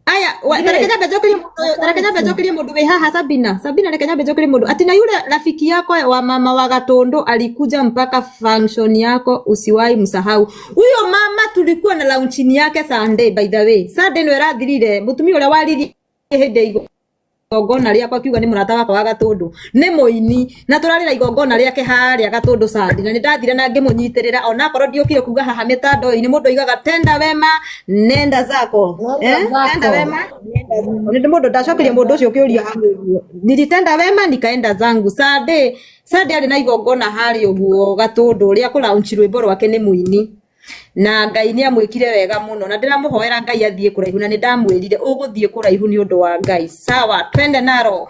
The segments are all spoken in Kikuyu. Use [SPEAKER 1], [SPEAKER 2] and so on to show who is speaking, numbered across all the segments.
[SPEAKER 1] Aya, ta reke
[SPEAKER 2] Grace,
[SPEAKER 1] nyambe njokerie mũndũ ũyũ, ta reke nyambe njokerie mũndũ wĩ haha Sabina. Sabina, reke nyambe njokerie mũndũ. Ati na yule rafiki yako wa mama wa Gatundu alikuja mpaka function yako, usiwahi msahau. Huyo mama tulikuwa na launching yake Sunday, by the way. Sunday no ĩrathirire, mũtumia ũrĩa waririe hĩndĩ ya igongona rĩakwa akiuga nĩ mũrata wakwa wa Gatũndũ, nĩ mũini na tũrarĩ na igongona rĩake harĩa Gatũndũ Sunday, na nĩ ndathire na ngĩmũnyitĩrĩra onakorwo ndiũkire kuga haha mĩtandao-inĩ. Mũndũ oigaga tenda wema nenda zako.
[SPEAKER 2] Nenda
[SPEAKER 1] Eh? Tenda
[SPEAKER 2] zako.
[SPEAKER 1] wema nenda zako. Nĩ mũndũ ndacokeria mũndũ ũcio kĩũria hau ũguo, nilitenda wema nikaenda zangu. Sunday, Sunday arĩ na igongona harĩa ũguo Gatũndũ rĩa kũlaunch rwĩmbo rwake, nĩ mũini na Ngai nĩ amwĩkire wega mũno na ndĩramũhoera Ngai athiĩ kũraihu, na nĩ ndamwĩrire ũgũthiĩ kũraihu nĩ ũndũ wa Ngai. Sawa, twende naro.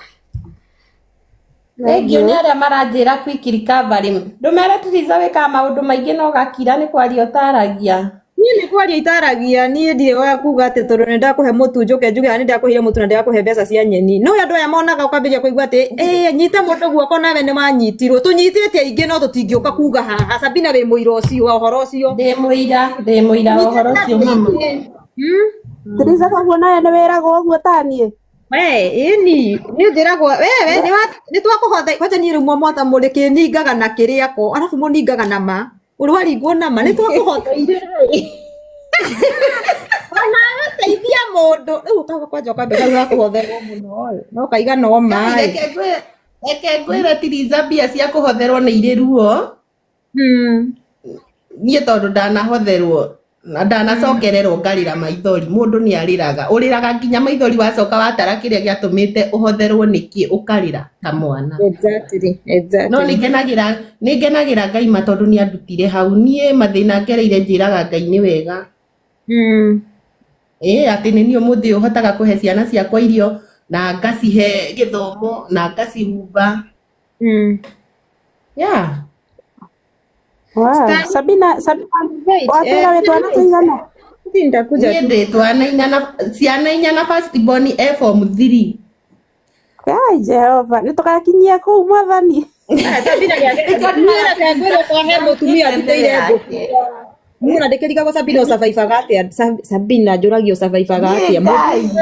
[SPEAKER 2] Thengiũ nĩ arĩa maranjĩra quick recovery. Ndũmere Tiriza wĩkaga maũndũ maingĩ na ũgakira, nĩ kwaria ũtaragia.
[SPEAKER 1] Niĩ nĩ kwaria itaragia, niĩ ndirĩ wa kuga atĩ tondũ nĩ ndakũhe mũtu njũke njuge nĩ ndakũheire mũtu na ndĩrakũhe mbeca cia nyeni. No andũ aya monaga ũkambĩrĩria kũigua atĩ ĩ nyita mũndũ guoko nawe nĩ wanyitirwo. Tũnyitĩte aingĩ no tũtingĩũka kuga haha. Sabina, wĩ mũira ũcio wa ũhoro ũcio.
[SPEAKER 2] Ndĩ mũira, ndĩ mũira wa ũhoro
[SPEAKER 1] Nyitĩte
[SPEAKER 2] ũcio
[SPEAKER 1] andũ
[SPEAKER 2] mama.
[SPEAKER 1] aingĩ.
[SPEAKER 3] Tiriza, koguo nawe nĩ wĩragwo ũguo taniĩ?
[SPEAKER 1] We, ĩni, niĩ njĩragwo wewe nĩ twakũhotha kwanja. Niĩ rĩu mwamwatha mũrĩ kĩningaga na kĩrĩako, arabu mũningaga na ma ũrĩ waringwo na ma nĩ twakũhotha ona teithia mũndũ rĩu ũkaga kwanja ũkambia hau hakũhotherwo mũno ĩ, no kaiga no ma
[SPEAKER 2] Ngai,
[SPEAKER 1] ĩ.
[SPEAKER 2] Reke ngwĩre Tiriza, mbia cia kũhotherwo nĩ irĩ ruo. Niĩ tondũ ndanahotherwo na ndanacokererwo ngarĩra maithori, mũndũ nĩ arĩraga, ũrĩraga nginya maithori, wacoka watara kĩrĩa gĩatũmĩte ũhotherwo nĩkĩ, ũkarĩra ta mwana. No nĩ ngenagĩra Ngai ma tondũ nĩ andutire hau. Niĩ mathĩna ngereire, njĩraga Ngai nĩ wega. Ĩ atĩ nĩ niĩ ũmũthĩ ũhotaga kũhe ciana ciakwa irio na ngacihe gĩthomo na ngacihumba. Yeah.
[SPEAKER 3] Wow. Sabina, Sabina, watwĩra wĩ twana tũigana?
[SPEAKER 1] Nitakuja
[SPEAKER 2] Niĩ
[SPEAKER 1] tu.
[SPEAKER 2] Ndĩ twana inya na ciana inya na first born e form 3.
[SPEAKER 3] Ai Jehova, nĩ tũgakinyia kũu, Mwathani.
[SPEAKER 1] Ah, Sabina niĩ reke ngwĩre kwa he mũtumia ndutĩire ngũkũ. Niĩ ona ndĩkĩrigagwo Sabina ũcabaibaga atĩa. Sabina, njũragio ũcabaibaga atĩa. Mũndũ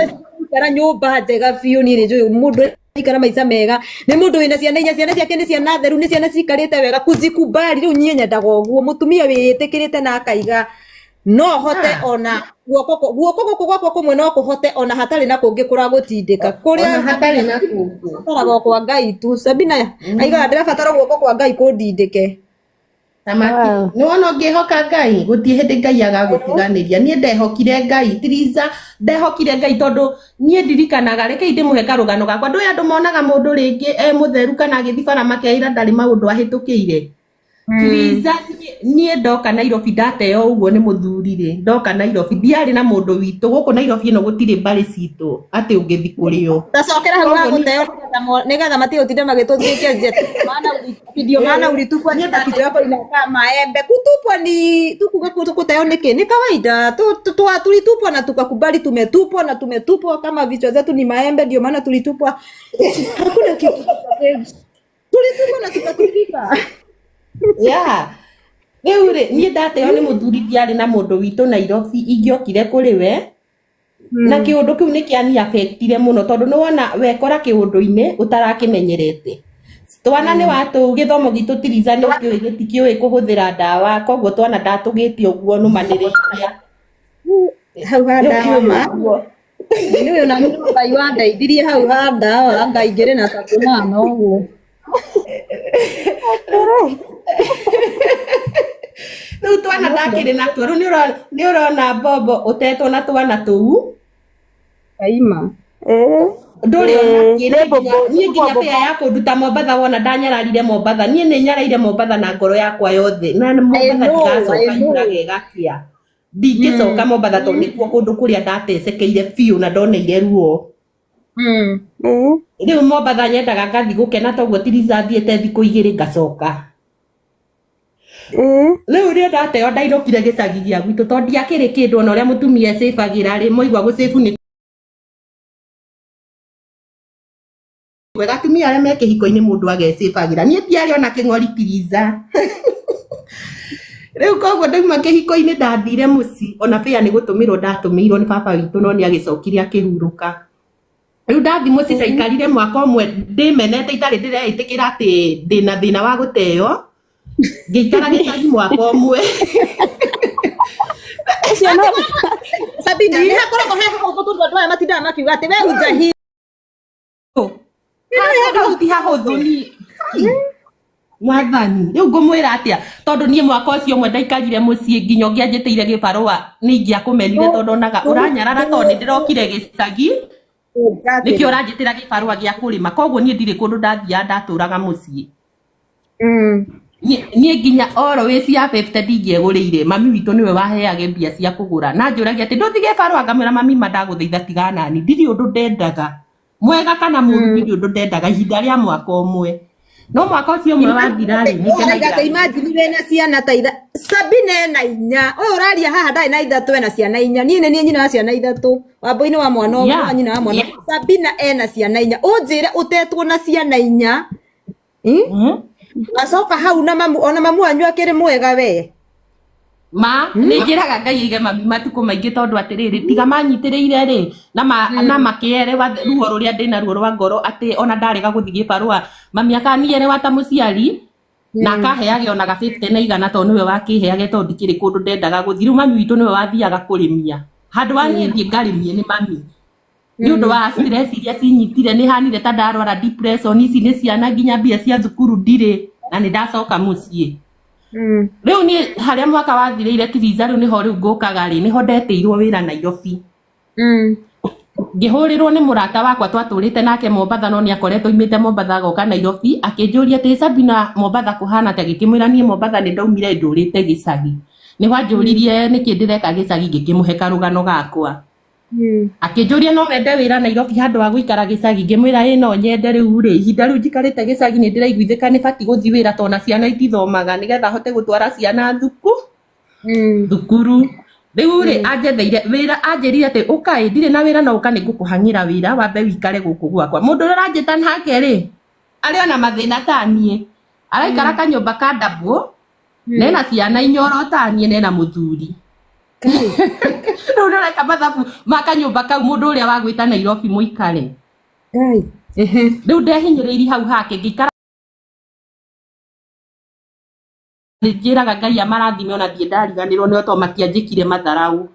[SPEAKER 1] aikara nyũmba njega biũ, niĩ nĩ njũĩ mũndũ aikara maica mega nĩ mũndũ wĩna ciana inya, ciana ciake nĩ ciana theru, nĩ ciana cikarĩte wega, kujikubali. Rĩu niĩ nyendaga ũguo mũtumia wĩĩtĩkĩrĩte na akaiga no hote ona guoko gũkũ gwakwa kũmwe no kũhote ona hatarĩ na kũngĩ kũragũtindĩka kũrĩa.
[SPEAKER 2] Ona hatarĩ na kũngĩ.
[SPEAKER 1] Bataraga kwa Ngai tu. Sabina aigaga ndĩrabatara guoko kwa Ngai kũndindĩke.
[SPEAKER 2] Tamaki, nĩ wona ũngĩhoka Ngai gũtirĩ hĩndĩ Ngai agagũtiganĩria. Niĩ ndehokire Ngai, Tiriza, ndehokire Ngai tondũ niĩ ndirikanaga, rekei ndĩmũhe karũgano gakwa. Ndũĩ andũ monaga mũndũ rĩngĩ e mũtheru kana agĩthiĩ bara makeĩra ndarĩ maũndũ ahĩtũkĩire. Tiriza, niĩ ndoka Nairobi ndateo ũguo nĩ mũthuri rĩ, ndoka Nairobi ndiarĩ na mũndũ witũ gũkũ Nairobi ĩno, gũtirĩ mbarĩ citũ atĩ ũngĩthiĩ kũrĩ o.
[SPEAKER 1] Tacokera hau
[SPEAKER 2] Koguo
[SPEAKER 1] hagũteo nĩgetha matige gũtinda magĩtũthiĩkia njeti. Maana ndio maana ulitupwa na kichwa yako inakaa maembe. Kutupwa ni tukuga kuteo niki ni kawaida tu, tu, tu, tulitupwa na tukakubali tumetupwa na tumetupwa kama vichwa zetu ni maembe, ndio maana tulitupwa. Hakuna kitu, tulitupwa na tukatupika.
[SPEAKER 2] Yeah, rĩu rĩ, niĩ ndateo nĩ mũthuri, ndiarĩ na mũndũ witũ Nairobi ingĩokire kũrĩ we, na kĩũndũ kĩu nĩ kĩani affectire mũno tondũ nĩ wona wekora kĩũndũ-inĩ ũtarakĩmenyerete. Twana nĩ watũ gĩthomo gitũ, Tiriza, nĩ ũkĩũĩ gĩtikĩũĩ kũhũthĩra ndawa, koguo twana ndatũgĩte ũguo nũmanĩrĩria.
[SPEAKER 1] Hau ha
[SPEAKER 2] Nĩ
[SPEAKER 1] ndawa
[SPEAKER 2] ũkĩũĩ
[SPEAKER 1] ma
[SPEAKER 2] ũguo.
[SPEAKER 1] Nĩ ũyũ na nĩ Ngai wandeithirie hau ha ndawa, anga ingĩrĩ na ta tũnana ũguo.
[SPEAKER 2] Rĩu twana ndakĩrĩ natuo rĩu nĩ ũrona mbombo ũtetwo na twana tũu.
[SPEAKER 1] Kaima.
[SPEAKER 2] Ndũrĩ ona kĩ.
[SPEAKER 3] Nĩ
[SPEAKER 2] Niĩ nginya
[SPEAKER 3] mbũmbũ,
[SPEAKER 2] niĩ nginya
[SPEAKER 3] mbũmbũ.
[SPEAKER 2] bĩa ya kũnduta Mombatha, wona ndanyararire Mombatha, niĩ nĩ nyaraire Mombatha na ngoro yakwa yothe na
[SPEAKER 1] I
[SPEAKER 2] Mombatha
[SPEAKER 1] know, I
[SPEAKER 2] ndigacoka,
[SPEAKER 1] know.
[SPEAKER 2] yuraga ĩgakĩa, ndingĩcoka Mombatha tondũ nĩkuo kũndũ kũrĩa ndatecekeire biũ na ndoneire ruo. Rĩu Mombatha nyendaga ngathi gũkena toguo Tiriza thiĩte thikũ 2 ngacoka. Rĩu rĩo ndateo ndainũkire gĩcagi gĩa gwitũ tondũ ndiakĩrĩ kĩndũ, ona ũrĩa mũtumia ecĩbagĩra rĩ, mwaigua gũcĩbu nĩ kwega, atumia arĩa me kĩhiko-inĩ mũndũ agecĩbagĩra, niĩ ndiarĩ ona kĩng'ori, Tiriza. Rĩu koguo ndauma kĩhiko-inĩ ndathire mũciĩ ona bĩa nĩ gũtũmĩrwo ndatũmĩirwo nĩ baba witũ no nĩ agĩcokire akĩhurũka. Rĩu ndathi mũciĩ ndaikarire mwaka ũmwe ndĩmenete itarĩ ndĩreĩtĩkĩra atĩ ndĩna thĩna wa gũteo. Ngĩikara gĩcagi mwaka ũmwe.
[SPEAKER 3] Ũcio no
[SPEAKER 1] Sabina nĩ hakoragwo he hahũthũ tondũ andũ aya matindaga makiuga atĩ we hujahi.
[SPEAKER 2] Hau ti hahũthũ ni mwathani rĩu ngũmwĩra atĩa tondũ niĩ mwaka ũcio ũmwe ndaikarire mũciĩ nginya ũngĩanjĩtĩire gĩbarũa nĩ ingĩakũmenire tondũ onaga ũranyarara tondũ nĩ ndĩrokire gĩcagi nĩkĩo ũranjĩtĩra gĩbarũa gĩa kũrĩma koguo niĩ ndirĩ kũndũ ndathiaga ndatũraga mũciĩ. Niĩ nginya always ya 50 ndingĩegũrĩire mami witũ nĩwe waheage mbia cia kũgũra na njũragia atĩ ndũthiĩ gĩbarũa ngamwĩra mami ma ndagũthaitha tigana nani ndirĩ ũndũ ndendaga mwega kana mũru ndirĩ ũndũ ndendaga ihinda rĩa mwaka ũmwe no mwaka ũcio ũmwe wathira rĩ nĩ
[SPEAKER 1] Ũrauga atĩ
[SPEAKER 2] ngenagĩra
[SPEAKER 1] imagine wĩna ciana ta itha Sabina ena inya ũyũ ũraria haha ndarĩ na ithatũ ena ciana inya niĩ nĩ niĩ nyina wa ciana ithatũ wambũi-inĩ wa mwana ũmwe wa nyina wa mwana ũmwe. Sabina ena ciana inya ũnjĩre ũtetwo na ciana inya. Wacoka hau na mamu ona mamu wanyu akĩrĩ mwega we.
[SPEAKER 2] Ma nĩ njĩraga Ngai aige mami matukũ maingĩ tondũ atĩrĩrĩ tiga manyitĩrĩire rĩ na ma, na makĩerewa ruo rũrĩa ndĩna ruo rwa ngoro atĩ ona ndarega gũthiĩ gĩbarũa mami akanielewa ta mũciari na akaheage ona ga 50 na igana tondũ nĩwe wakĩheage tondũ ndikĩrĩ kũndũ ndendaga gũthiĩ rĩu mami witũ nĩwe wathiaga kũrĩmia handũ wa niĩ thiĩ ngarĩmie nĩ mami nĩ ũndũ wa stress iria cinyitire nĩ hanire ta ndarwara depression ici nĩ ciana nginya mbia cia thukuru ndirĩ na nĩ ndacoka mũciĩ. Rĩu niĩ harĩa mwaka wathirĩire Tiriza rĩu nĩho rĩu ngũkaga rĩ nĩho ndetĩirwo wĩra Nairobi. Ngĩhũrĩrwo nĩ mũrata wakwa twatũrĩte nake Mombatha no nĩ akoretwo oimĩte Mombatha agoka Nairobi akĩnjũria atĩ Sabina Mombatha kũhana atĩa ngĩkĩmwĩra niĩ Mombatha nĩ ndaumire ndũrĩte gĩcagi. Nĩho anjũririe nĩkĩ ndĩreka gĩcagi ngĩkĩmũhe karũgano gakwa. Akĩnjũria no wende wĩra Nairobi handũ ha gũikara gĩcagi ngĩmwĩra ĩ no nyende rĩu rĩ ihinda rĩu njikarĩte gĩcagi nĩ ndĩraiguithĩka nĩ batiĩ gũthiĩ wĩra tondũ ona ciana itithomaga nĩgetha hote gũtwara ciana thukuru. Rĩu rĩ anjetheire wĩra anjĩrire atĩ ũka ĩ ndirĩ na wĩra no ũka nĩ ngũkũhang'ĩra wĩra wambe wĩikare gũkũ gwakwa. Mũndũ ũrĩa ũranjĩta nake rĩ arĩ ona mathĩna ta niĩ araikara kanyũmba ka double nena ciana inya oro ta niĩ nena mũthuri. Rĩu ndĩreka mathabu ma kanyũmba kau mũndũ ũrĩa wagwĩta Nairobi mũikare. Rĩu ndehinyĩrĩirie hau hake ngĩikara njĩraga Ngai amarathime ona thiĩ ndariganĩrwo nĩo tondũ matianjĩkire matharau.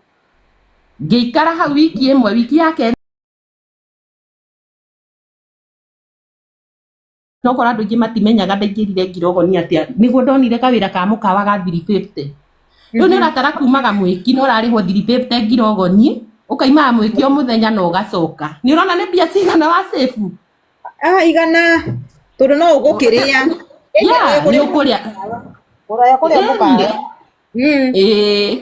[SPEAKER 2] Ngĩikara hau wiki ĩmwe wiki ya kerĩ nokorwo andũ aingĩ matimenyaga ndaingĩrire ngirogoni atĩa nĩguo ndonire kawĩra ka mũkawa ga 350. Rĩu nĩ ũratara kumaga mwĩki na ũrarĩhwo 350 ngirogoni ũkaimaga mwĩki o mũthenya na ũgacoka. Nĩ ũrona nĩ mbia cigana wa save?
[SPEAKER 1] Ah igana tondũ no ũgũkĩrĩa.
[SPEAKER 2] Yeah, nĩ ũkũrĩa.
[SPEAKER 1] Ũraya kũrĩa mũkawa.
[SPEAKER 2] Ĩĩ.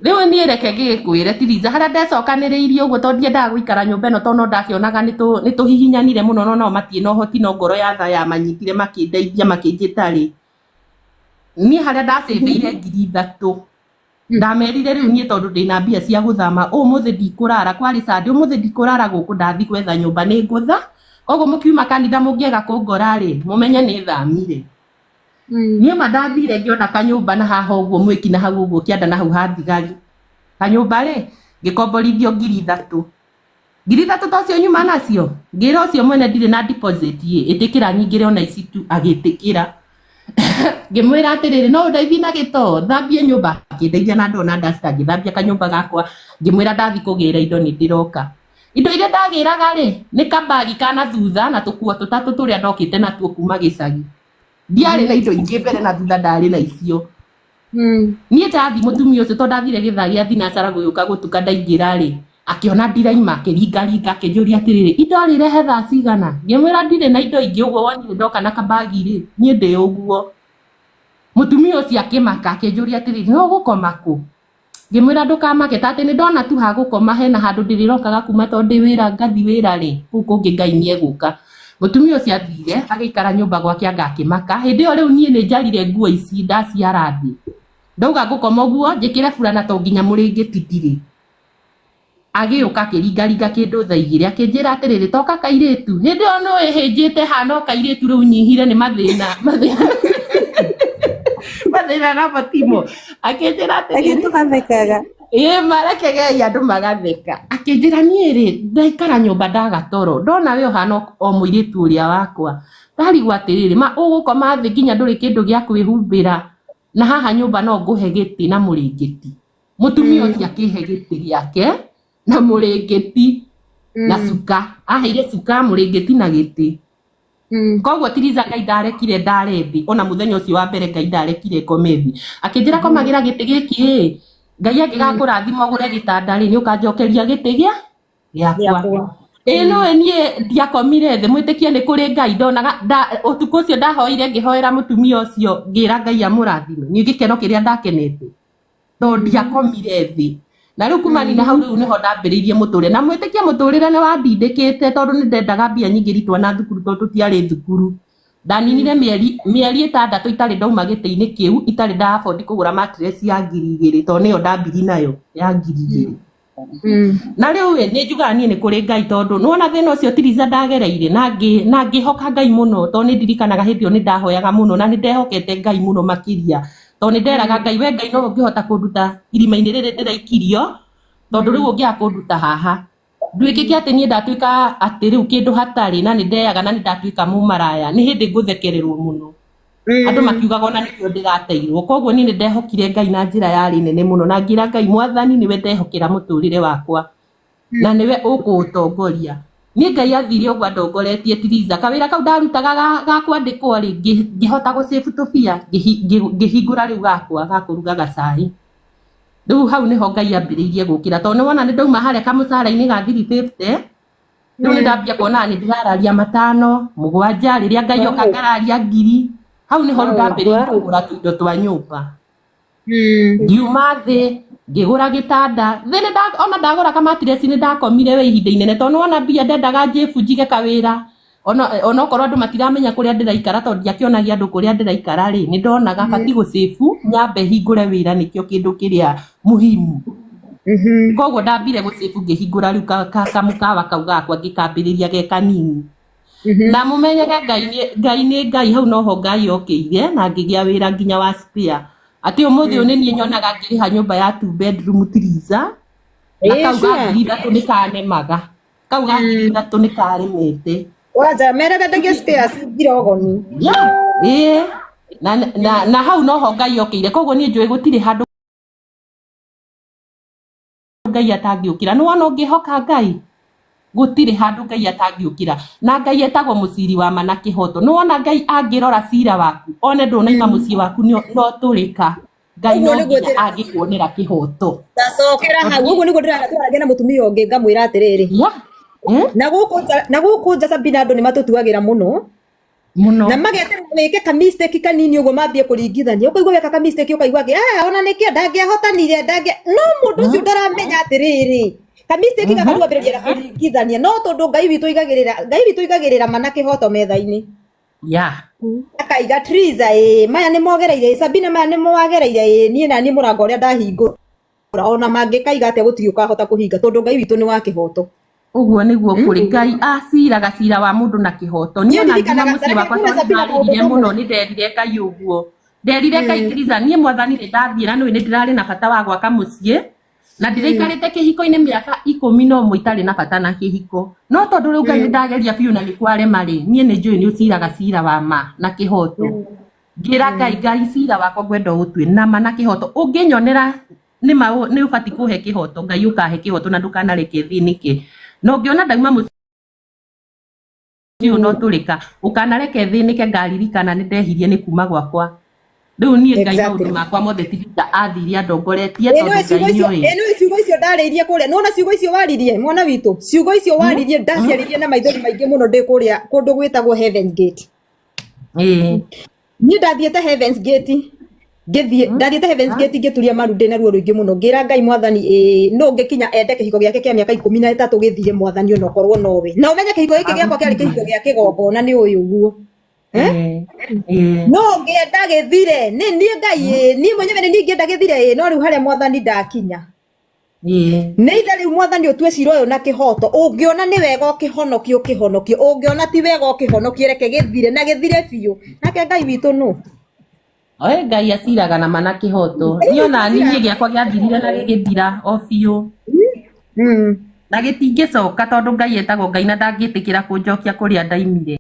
[SPEAKER 2] Rĩu niĩ reke ngĩgĩkwĩre Tiriza harĩa ndecokanĩrĩirie ũguo tondũ ndiendaga gũikara nyũmba ĩno tondũ no ndakĩonaga nĩ tũhihinyanire mũno no nao matirĩ na ũhoti no ngoro ya tha yamanyitire makĩndeithia makĩnjĩta rĩ. Niĩ harĩa ndacĩbĩire 3,000 ndamerire rĩu niĩ tondũ ndĩna mbia cia gũthama ũmũthĩ ndikũrara kwarĩ Sunday ũmũthĩ ndikũrara gũkũ ndathi gwetha nyũmba nĩ ngũtha koguo mũkiuma kanitha mũngĩaga kũngora rĩ mũmenye nĩ thamire. Niĩ ma ndathire ngĩona kanyũmba na haha ũguo mwĩki na hau ũguo kĩanda na hau ha thigari. Kanyũmba rĩ ngĩkomborithio 3,000. 3,000 tocio nyuma nacio ngĩra ũcio mwene ndirĩ na deposit ĩ ĩtĩkĩra nyingĩre ona ici tu agĩtĩkĩra. Ngĩmwĩra atĩrĩrĩ no ũndeithie na gĩtoo thambie nyũmba akĩndeithia na ndona duster ngĩthambia kanyũmba gakwa ngĩmwĩra ndathi kũgĩra indo nĩ ndĩroka. Indo iria ndagĩraga rĩ nĩ kabagi kana thutha na tũkuo tũtatũ tũrĩa ndokĩte natuo kuma gĩcagi. Ndiarĩ na indo ingĩ mbere na thutha ndarĩ na icio. Niĩ ndathi mũtumia ũcio tondũ ndathire gĩthaa gĩa thinacara gũgĩũka gũtuka ndaingĩra rĩ akĩona ndiraima akĩringaringa akĩnjũria atĩrĩrĩ indo rĩrehe thaa cigana ngĩmwĩra ndirĩ na indo ingĩ ũguo wonire ndoka na kabagi rĩ niĩ ndĩ ũguo. Mũtumia ũcio akĩmaka akĩnjũria atĩrĩrĩ no ũgũkoma kũ? Ngĩmwĩra ndũkamake ta atĩ nĩ ndona tu ha gũkoma hena handũ ndĩrĩrokaga kuma tondũ ndĩ wĩra ngathi wĩra rĩ kũu kũngĩ Ngai nĩ egũka. Mũtumia ũcio athire agĩikara nyũmba gwake anga akĩmaka hĩndĩ ĩyo rĩu niĩ nĩ njarire nguo ici ndaciara thĩ. Ndauga ngũkoma ũguo njĩkĩre burana to nginya mũrĩngĩti ndirĩ. Agĩũka akĩringaringa kĩndũ thaa igĩrĩ akĩnjĩra atĩrĩrĩ toka kairĩtu hĩndĩ ĩyo nĩ ũĩhĩnjĩte hana o kairĩtu rĩu nyihire nĩ mathĩna mathĩna. Thĩna na Fatimo akĩnjĩra
[SPEAKER 3] Reke
[SPEAKER 2] atĩrĩrĩ,
[SPEAKER 3] tũgathekaga.
[SPEAKER 2] Ĩ marekegei andũ magatheka. Akĩnjĩra niĩ rĩ ndaikara nyũmba ndaga toro ndona we ũhana o mũirĩtu ũrĩa wakwa, ndarigwo atĩrĩrĩ, ma ũgũkoma thĩ nginya ndũrĩ kĩndũ gĩa kwĩhumbĩra, na haha nyũmba no ngũhe gĩtĩ na mũrĩngĩti. Mũtumia ũcio akĩhe gĩtĩ gĩake na mũrĩngĩti na cuka, aheire cuka, mũrĩngĩti na gĩtĩ. Koguo Tiriza Ngai ndarekire ndare thĩ, ona mũthenya ũcio wa mbere Ngai ndarekire ngome thĩ. Akĩnjĩra komagĩra gĩtĩ gĩkĩ ĩ, Ngai angĩgakũrathima ũgũre gĩtanda rĩ, nĩ ũkanjokeria gĩtĩ gĩa gĩakwa. Ĩ no niĩ ndiakomire thĩ, mwĩtĩkie nĩ kũrĩ Ngai ndonaga ũtukũ ũcio ndahoire ngĩhoera mũtumia ũcio ngĩra Ngai amũrathime. Niĩ gĩkeno kĩrĩa ndakenete tondũ ndiakomire thĩ. Na rĩu kumani na hau rĩu nĩho ndambĩrĩirie mũtũrĩre, na mwĩtĩkie mũtũrĩre nĩ wandindĩkĩte tondũ nĩ ndendaga mbia nyingĩ ritwa na thukuru tondũ tũtiarĩ thukuru. Ndaninire mĩeri 6 itarĩ ndauma gĩtĩ-inĩ kĩu, itarĩ nda afford kũgũra mattress ya 2,000 tondũ nĩyo ndambiri nayo ya 2,000. Na rĩu ĩ, nĩ njugaga niĩ nĩ kũrĩ Ngai tondũ nĩwona thĩna ũcio Tiriza ndagereire na ngĩhoka Ngai mũno tondũ nĩ ndirikanaga hĩndĩ ĩyo nĩ ndahoyaga mũno na nĩ ndehokete Ngai mũno makĩria tondũ nĩ nderaga Ngai, we Ngai no ũngĩhota kũnduta irima-inĩ rĩrĩ ndĩraikirio tondũ rĩu ũngĩaga kũnduta haha nduĩkĩke atĩ niĩ ndatuĩka atĩ rĩu kĩndũ hatarĩ na nĩ ndeyaga na nĩ ndatuĩka mũmaraya, nĩ hĩndĩ ngũthekererwo mũno. Andũ makiugaga ona nĩkĩo ndĩrateirwo. Koguo niĩ nĩ ndehokire Ngai na njĩra yarĩ nene mũno na ngĩra Ngai, Mwathani nĩwe ndehokera mũtũrĩre wakwa na nĩwe ũkũũtongoria. Niĩ Ngai athire ũguo andongoretie Tiriza, kawĩra kau ndarutaga ga kwandĩkwo rĩ, ngĩhota gũ save tũbia, ngĩhingũra rĩu gakwa ga kũrugaga cai. Rĩu hau nĩho Ngai ambĩrĩirie gũkĩra tondũ nĩwona nĩ ndauma harĩa kamũcara-inĩ ga 350, rĩu nĩ ndambia kuona nĩ ndĩrararia 5, 7, rĩrĩa Ngai oka ngararia 1,000. Hau nĩho rĩu ndambĩrĩirie kũgũra tũindo twa nyũmba. Ngiuma thĩ ngĩgũra gĩtanda thĩ ona ndagũra kamatiresi nĩ ndakomire we ihinda inene tondũ nĩwona mbia ndendaga njĩbu njige kawĩra ona okorwo andũ matiramenya kũrĩa ndĩraikara tondũ ndiakĩonagia andũ kũrĩa ndĩraikara rĩ, nĩ ndonaga batiĩ gũcĩbu nyambe hingũre wĩra nĩkĩo kĩndũ kĩrĩa muhimu. Koguo ndambire gũcĩbu ngĩhingũra rĩu kamũkawa kau gakwa ngĩkambĩrĩria ge kanini. Na mũmenyage Ngai nĩ Ngai, hau noho Ngai okĩire na ngĩgĩa wĩra nginya wa spare. Atĩ ũmũthĩ ũyũ nĩ niĩ nyonaga ngĩrĩha nyũmba ya 2 bedroom Tiriza, na kau ga 3,000 nĩ kanemaga. Kau ga 3,000 nĩ karemete.
[SPEAKER 1] Wanja mere bendagia spares ngirogoni.
[SPEAKER 2] Ĩĩ. Na hau noho Ngai okĩire. Koguo niĩ njũĩ gũtirĩ handũ Ngai atangĩũkĩra. Nĩwona ũngĩhoka Ngai, gũtirĩ handũ Ngai atangĩũkĩra. Na Ngai etagwo mũciri wa ma na kĩhoto. Nĩwona Ngai angĩrora cira waku, one ndũnaima mũciĩ waku no tũrĩka. Ngai no nginya angĩkuonera kĩhoto.
[SPEAKER 1] Ndacokera hau. Ũguo nĩguo ndĩraragia na mũtumia ũngĩ ngamwĩra atĩrĩrĩ. Na gũkũ nja Sabina andũ nĩ matũtuagĩra mũno.
[SPEAKER 2] Mũno.
[SPEAKER 1] Na mageterera wĩke ka mistake kanini ũguo mambie kũringithania. Ũkaigua weka ka mistake ũkaigua atĩ, ona nĩkĩo ndangĩahotanire, no mũndũ ũcio ndaramenya atĩrĩrĩ. Ka mistake gaka rĩu ambĩrĩria na kũringithania. No tondũ Ngai witũ aigagĩrĩra, Ngai witũ aigagĩrĩra ma na kĩhoto metha-inĩ. Akaiga Triza, ĩĩ, maya nĩ mogereire, Sabina maya nĩ mwagereire, ĩĩ, niĩ na niĩ mũrango ũrĩa ndahingũra. Ona mangĩkaiga atĩa gũtirĩ ũkahota kũhinga tondũ Ngai witũ nĩ wa kĩhoto.
[SPEAKER 2] Ũguo nĩguo kũrĩ. Ngai aciraga cira wa mũndũ na kĩhoto. Niĩ ona nginya mũciĩ wakwa tondũ ndarĩrire mũno nĩ nderire Ngai ũguo. Nderire Ngai Triza, niĩ mwathani nĩ ndathiĩ na nĩũĩ nĩ ndĩrarĩ na bata wa gwaka mũciĩ. Na ndĩraikarĩte kĩhiko-inĩ mĩaka 11 itarĩ na bata na kĩhiko. No tondũ rĩu Ngai nĩ ndageria biũ na nĩ kwarema rĩ, niĩ nĩ njũĩ nĩ ũciraga cira wa ma na kĩhoto. Ngĩra Ngai, Ngai cira wakwa ngwenda ũtue na ma na kĩhoto. Ũngĩnyonera nĩ ma nĩ ũbatiĩ kũhe kĩhoto, Ngai ũkahe kĩhoto na ndũkanareke thĩnĩke. Na ũngĩona ndauma mũciĩ ũyũ no tũrĩka, ũkanareke thĩnĩke ngaririkana nĩ ndehirie nĩ kuma gwakwa. Rĩu niĩ Ngai maũndũ makwa mothe ti Peter athire andongoretie tondũ Ngai nĩoĩ.
[SPEAKER 1] Ĩno ciugo icio ndarĩirie kũrĩa, nĩwona ciugo icio waririe mwana witũ, ciugo icio waririe ndaciaririe na maithori maingĩ mũno ndĩ kũrĩa kũndũ gwĩtagwo Heaven's Gate. Niĩ ndathiĩte Heaven's Gate ngĩthiĩ ndathiĩte Heaven's Gate ngĩturia maru ndĩ na ruo rũingĩ mũno, ngĩra Ngai mwathani, ĩĩ no ngĩkinya ende kĩhiko gĩake kĩa mĩaka 13 gĩthire mwathani onokorwo nowe. Na ũmenye kĩhiko gĩkĩ gĩakwa kĩarĩ kĩhiko gĩa kĩgongona nĩ ũyũ ũguo. No ngĩenda gĩthire nĩ niĩ Ngai, ĩĩ niĩ mwenyewe nĩ niĩ ngĩenda gĩthire, ĩĩ no rĩu harĩa mwathani ndakinya. Nĩ ithe rĩu mwathani ũtue cira ũyũ na kĩhoto. Ũngĩona nĩ wega ũkĩhonokie ũkĩhonokie, ũngĩona ti wega ũkĩhonokie, reke gĩthire na gĩthire biũ. Nake Ngai witũ nũ?
[SPEAKER 2] Oe Ngai aciraga na ma na kĩhoto. Niĩ ona niĩ gĩakwa gĩathirire na gĩgĩthira o biũ. Na gĩtingĩcoka tondũ Ngai etagwo Ngai na ndangĩtĩkĩra kũnjokia kũrĩa ndaimire.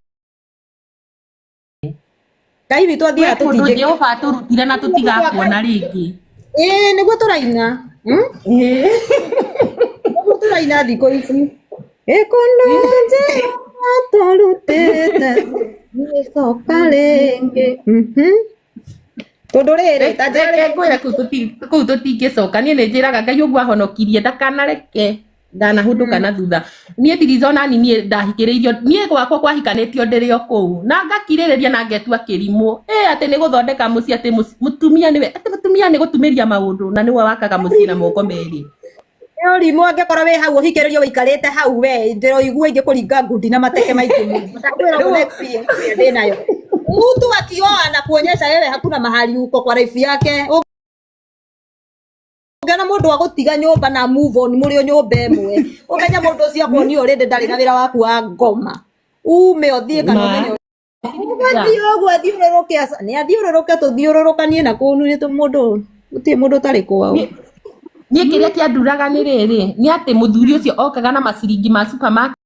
[SPEAKER 1] Ngai witũ
[SPEAKER 2] Gwĩ
[SPEAKER 1] athiaga
[SPEAKER 2] kũndũ
[SPEAKER 1] tũtingĩ
[SPEAKER 2] Jehova atũrutire na tũtigakuona rĩngĩ.
[SPEAKER 1] Ĩĩ nĩguo tũraina. Nĩguo tũraina thikũ ici. Ĩ kũndũ Jehova atũrutĩte gĩcoka rĩngĩ. Tondũ rĩrĩ ta njĩra
[SPEAKER 2] Reke ngwĩre kũu tũtingĩcoka. Niĩ nĩ njĩraga Ngai ũguo ahonokirie ndakanareke ndanahũndũka na thutha. Niĩ ndirizona ni niĩ ndahikĩrĩirio, niĩ gwakwa kwahikanĩtio ndĩrĩ o kũu na ngakirĩrĩria na ngetua kĩrimũ. Ĩ atĩ nĩ gũthondeka mũciĩ, atĩ mũtumia nĩwe, atĩ mũtumia nĩ gũtumĩria maũndũ na nĩwe wakaga mũciĩ na moko merĩ.
[SPEAKER 1] Nĩ ũrimũ angĩkorwo wĩ hau ũhikĩrĩrio wĩikarĩte hau we ndĩroigua ingĩkũringa ngundi na mateke maingĩ mũno. Ndakwĩra ũguo na experience ĩrĩa ndĩ nayo. Mtu akioa na kuonyesha wewe hakuna mahali uko kwa life yake. Ũngĩona mũndũ agũtiga nyũmba na move on mũrĩ o nyũmba ĩmwe, ũmenye mũndũ ũcio akuonia already ndarĩ na wĩra waku wa ngoma. Ume ũthiĩ kana
[SPEAKER 2] Ma.
[SPEAKER 1] ũmenye ũgathiĩ ũguo athiũrũrũke aca nĩ athiũrũrũke tũthiũrũrũkanie na kũu nĩ mũndũ gũtirĩ mũndũ ũtarĩ kwao.
[SPEAKER 2] Niĩ kĩrĩa kĩanduraga nĩ rĩrĩ, nĩ atĩ mũthuri ũcio okaga na maciringi ma supermarket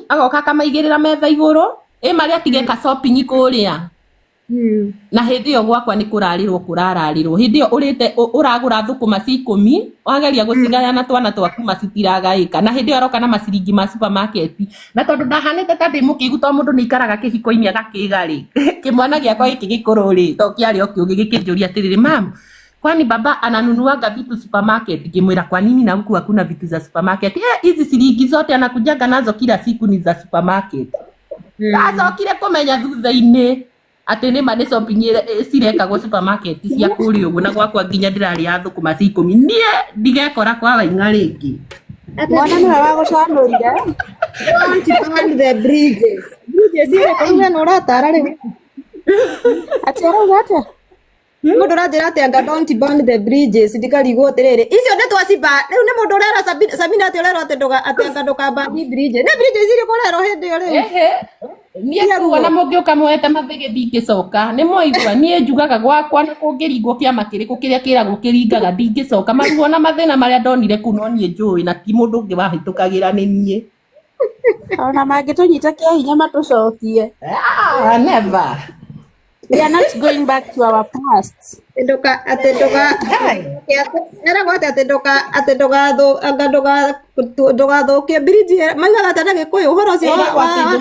[SPEAKER 2] agoka akamaigĩrĩra metha igũrũ, ĩ marĩa atige ka shopping kũrĩa. Na hĩndĩ ĩyo gwakwa nĩ kũrarĩrwo kũrararĩrwo. Hĩndĩ ĩyo ũrĩte ũragũra thũkũma cia 10, wageria gũcigayana twana twaku ma citiragaĩka. Na hĩndĩ ĩyo aroka na maciringi ma supermarket. Na tondũ ndahanĩte ta ndĩ mũkĩgu tondũ mũndũ nĩ aikaraga kĩhiko-inĩ agakĩga rĩ, kĩmwana gĩakwa gĩkĩ gĩkũrũ rĩ, to kĩarĩ o kĩũgĩ gĩkĩnjũria atĩrĩrĩ, mam, kwani baba ananunuanga vitu supermarket? Ngĩmwĩra kwa nini na huku hakuna vitu za supermarket? Hizi ciringi zote anakujanga nazo kila siku ni za supermarket. Ndacokire kũmenya thutha-inĩ atĩ nĩ ma nĩ shopping cirekagwo supermarket cia kũrĩa ũguo, na gwakwa nginya ndĩrarĩa thũkũma cia 10. Niĩ ndigekora kwa Waing'a rĩngĩ.
[SPEAKER 3] Mwana nĩwe wagũcanũrire.
[SPEAKER 1] Don't burn the bridges. Bridges irĩkũ we nĩ ũratara rĩu?
[SPEAKER 3] Atĩ arauga atĩa?
[SPEAKER 1] Mũndũ ũranjĩra atĩ anga don't burn the bridges ndikarigwo atĩrĩrĩ icio nĩ twaciba rĩu nĩ mũndũ ũrera Sabina atĩ ũrerwo atĩ ndũga atĩ anga ndũkabani bridges nĩ bridges irĩkũ ũrerwo hĩndĩ ĩyo rĩu?
[SPEAKER 2] Ehe. Niĩ kuona mũngĩũka muoete mathĩgĩ ndingĩcoka. Nĩ mwaigua niĩ njugaga gwakwa na kũngĩringwo kĩama kĩrĩkũ kĩrĩa kĩragwo kĩringaga ndingĩcoka. Maruo na mathĩna marĩa ndonire kũu no niĩ njũĩ na ti mũndũ ũngĩ wahĩtũkagĩra nĩ niĩ.
[SPEAKER 3] Ona mangĩtũnyita kĩa hinya matũcokie.
[SPEAKER 2] Ah, never.
[SPEAKER 3] We are not going back to our past.
[SPEAKER 1] Nduka atĩ ndũga eragwo atĩ atĩ ndũka atĩ ndũgathũ anga ndũga ndũgathũkie bridge maugaga atĩ na Gĩkũyũ ũhoro ũcio
[SPEAKER 2] Ĩragwo atĩ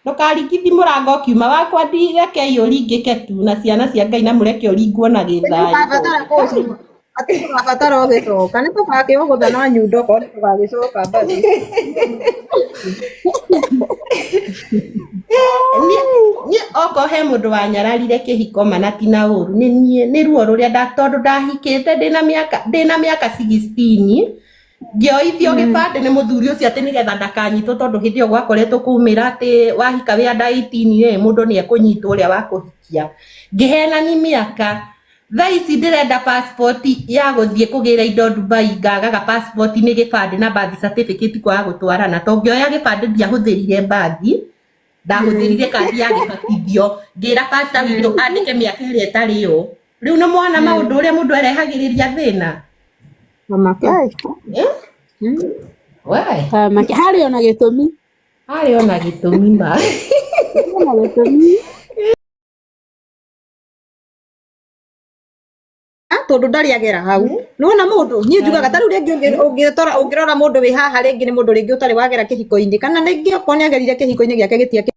[SPEAKER 2] ndũkaringithi mũrango ũkiuma wakwa ndireke ũringĩke tu na ciana cia Ngai na mũreke ũringwo na gĩthayũ.
[SPEAKER 1] Ndũgabatara kũci atĩ ndũgabatara ũgĩcoka nĩ tũgakĩũgũtha na nyundo korwo nĩ tũgagĩcoka basi.
[SPEAKER 2] Niĩ okorwo he mũndũ wanyararire kĩhiko mana ti na ũru nĩ niĩ, nĩ ruo rũrĩa tondũ ndahikĩte ndĩna mĩaka 16 ngĩoithio gĩbandĩ nĩ mũthuri ũcio atĩ nĩgetha ndakanyitwo tondũ hĩndĩ ĩyo gwakoretwo kumĩra atĩ wahika wĩ under 18 rĩ mũndũ nĩ ekũnyitwo ũrĩa wakũhikia. Ngĩhenani mĩaka. Thaa ici ndĩrenda passport ya gũthiĩ kũgĩra indo Dubai ngagaga passport nĩ gĩbandĩ na birth certificate kwaga gũtwarana. To ngĩoya gĩbandĩ ndiahũthĩrire mbathi, ndahũthĩrire kandi ya gĩbatithio ngĩra pastor witũ andĩke mĩaka ĩrĩa ĩtarĩ yo. Rĩu nĩ mwana maũndũ ũrĩa mũndũ erehagĩrĩria thĩna. We.
[SPEAKER 3] Harĩ ona gĩtũmi.
[SPEAKER 2] Harĩ ona gĩtũmi ma.
[SPEAKER 3] Ona gĩtũmi.
[SPEAKER 1] Tondũ ndarĩ agera hau. Nĩwona mũndũ niĩ njugaga ta rĩu rĩngĩ ũngĩrora mũndũ wĩ haha rĩngĩ nĩ mũndũ rĩngĩ ũtarĩ wagera kĩhiko-inĩ kana rĩngĩ okorwo nĩ agerire kĩhiko-inĩ gĩake gĩtiakĩrĩ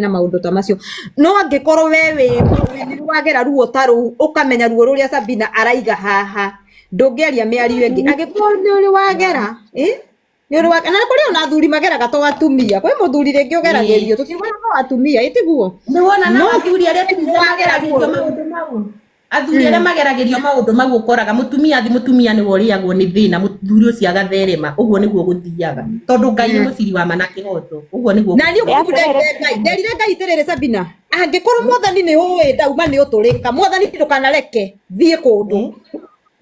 [SPEAKER 1] na maũndũ ta macio. No angĩkorwo we wĩ nĩ wagera ruo ta rũu ũkamenya ruo rũrĩa Sabina araiga haha ndũngĩaria mĩario ĩngĩ. Angĩkorwo nĩ ũrĩ wagera, nĩ ũrĩ wagera, na kũrĩ ona athuri mageraga to atumia. Kwĩ mũthuri rĩngĩ ũgeragĩrio, tũtiugaga no atumia, ĩ tiguo?
[SPEAKER 2] Nĩ wona na
[SPEAKER 1] No
[SPEAKER 2] athuri arĩa
[SPEAKER 1] wagera
[SPEAKER 2] mageragĩrio
[SPEAKER 1] ruo.
[SPEAKER 2] maũndũ mau. Athuri arĩa mageragĩrio maũndũ mau ũkoraga mũtumia athi mũtumia nĩwe ũrĩagwo nĩ thĩna, mũthuri ũcio agatherema. Ũguo nĩguo gũthiaga. Tondũ Ngai nĩ mũciri wa ma na kĩhoto. Ũguo nĩguo
[SPEAKER 1] Na niĩ ũguo nderire Ngai, nderire Ngai atĩrĩrĩ Sabina, angĩkorwo mwathani nĩ ũĩ ndauma nĩ ũtũrĩka, mwathani ndũkanareke thiĩ kũndũ.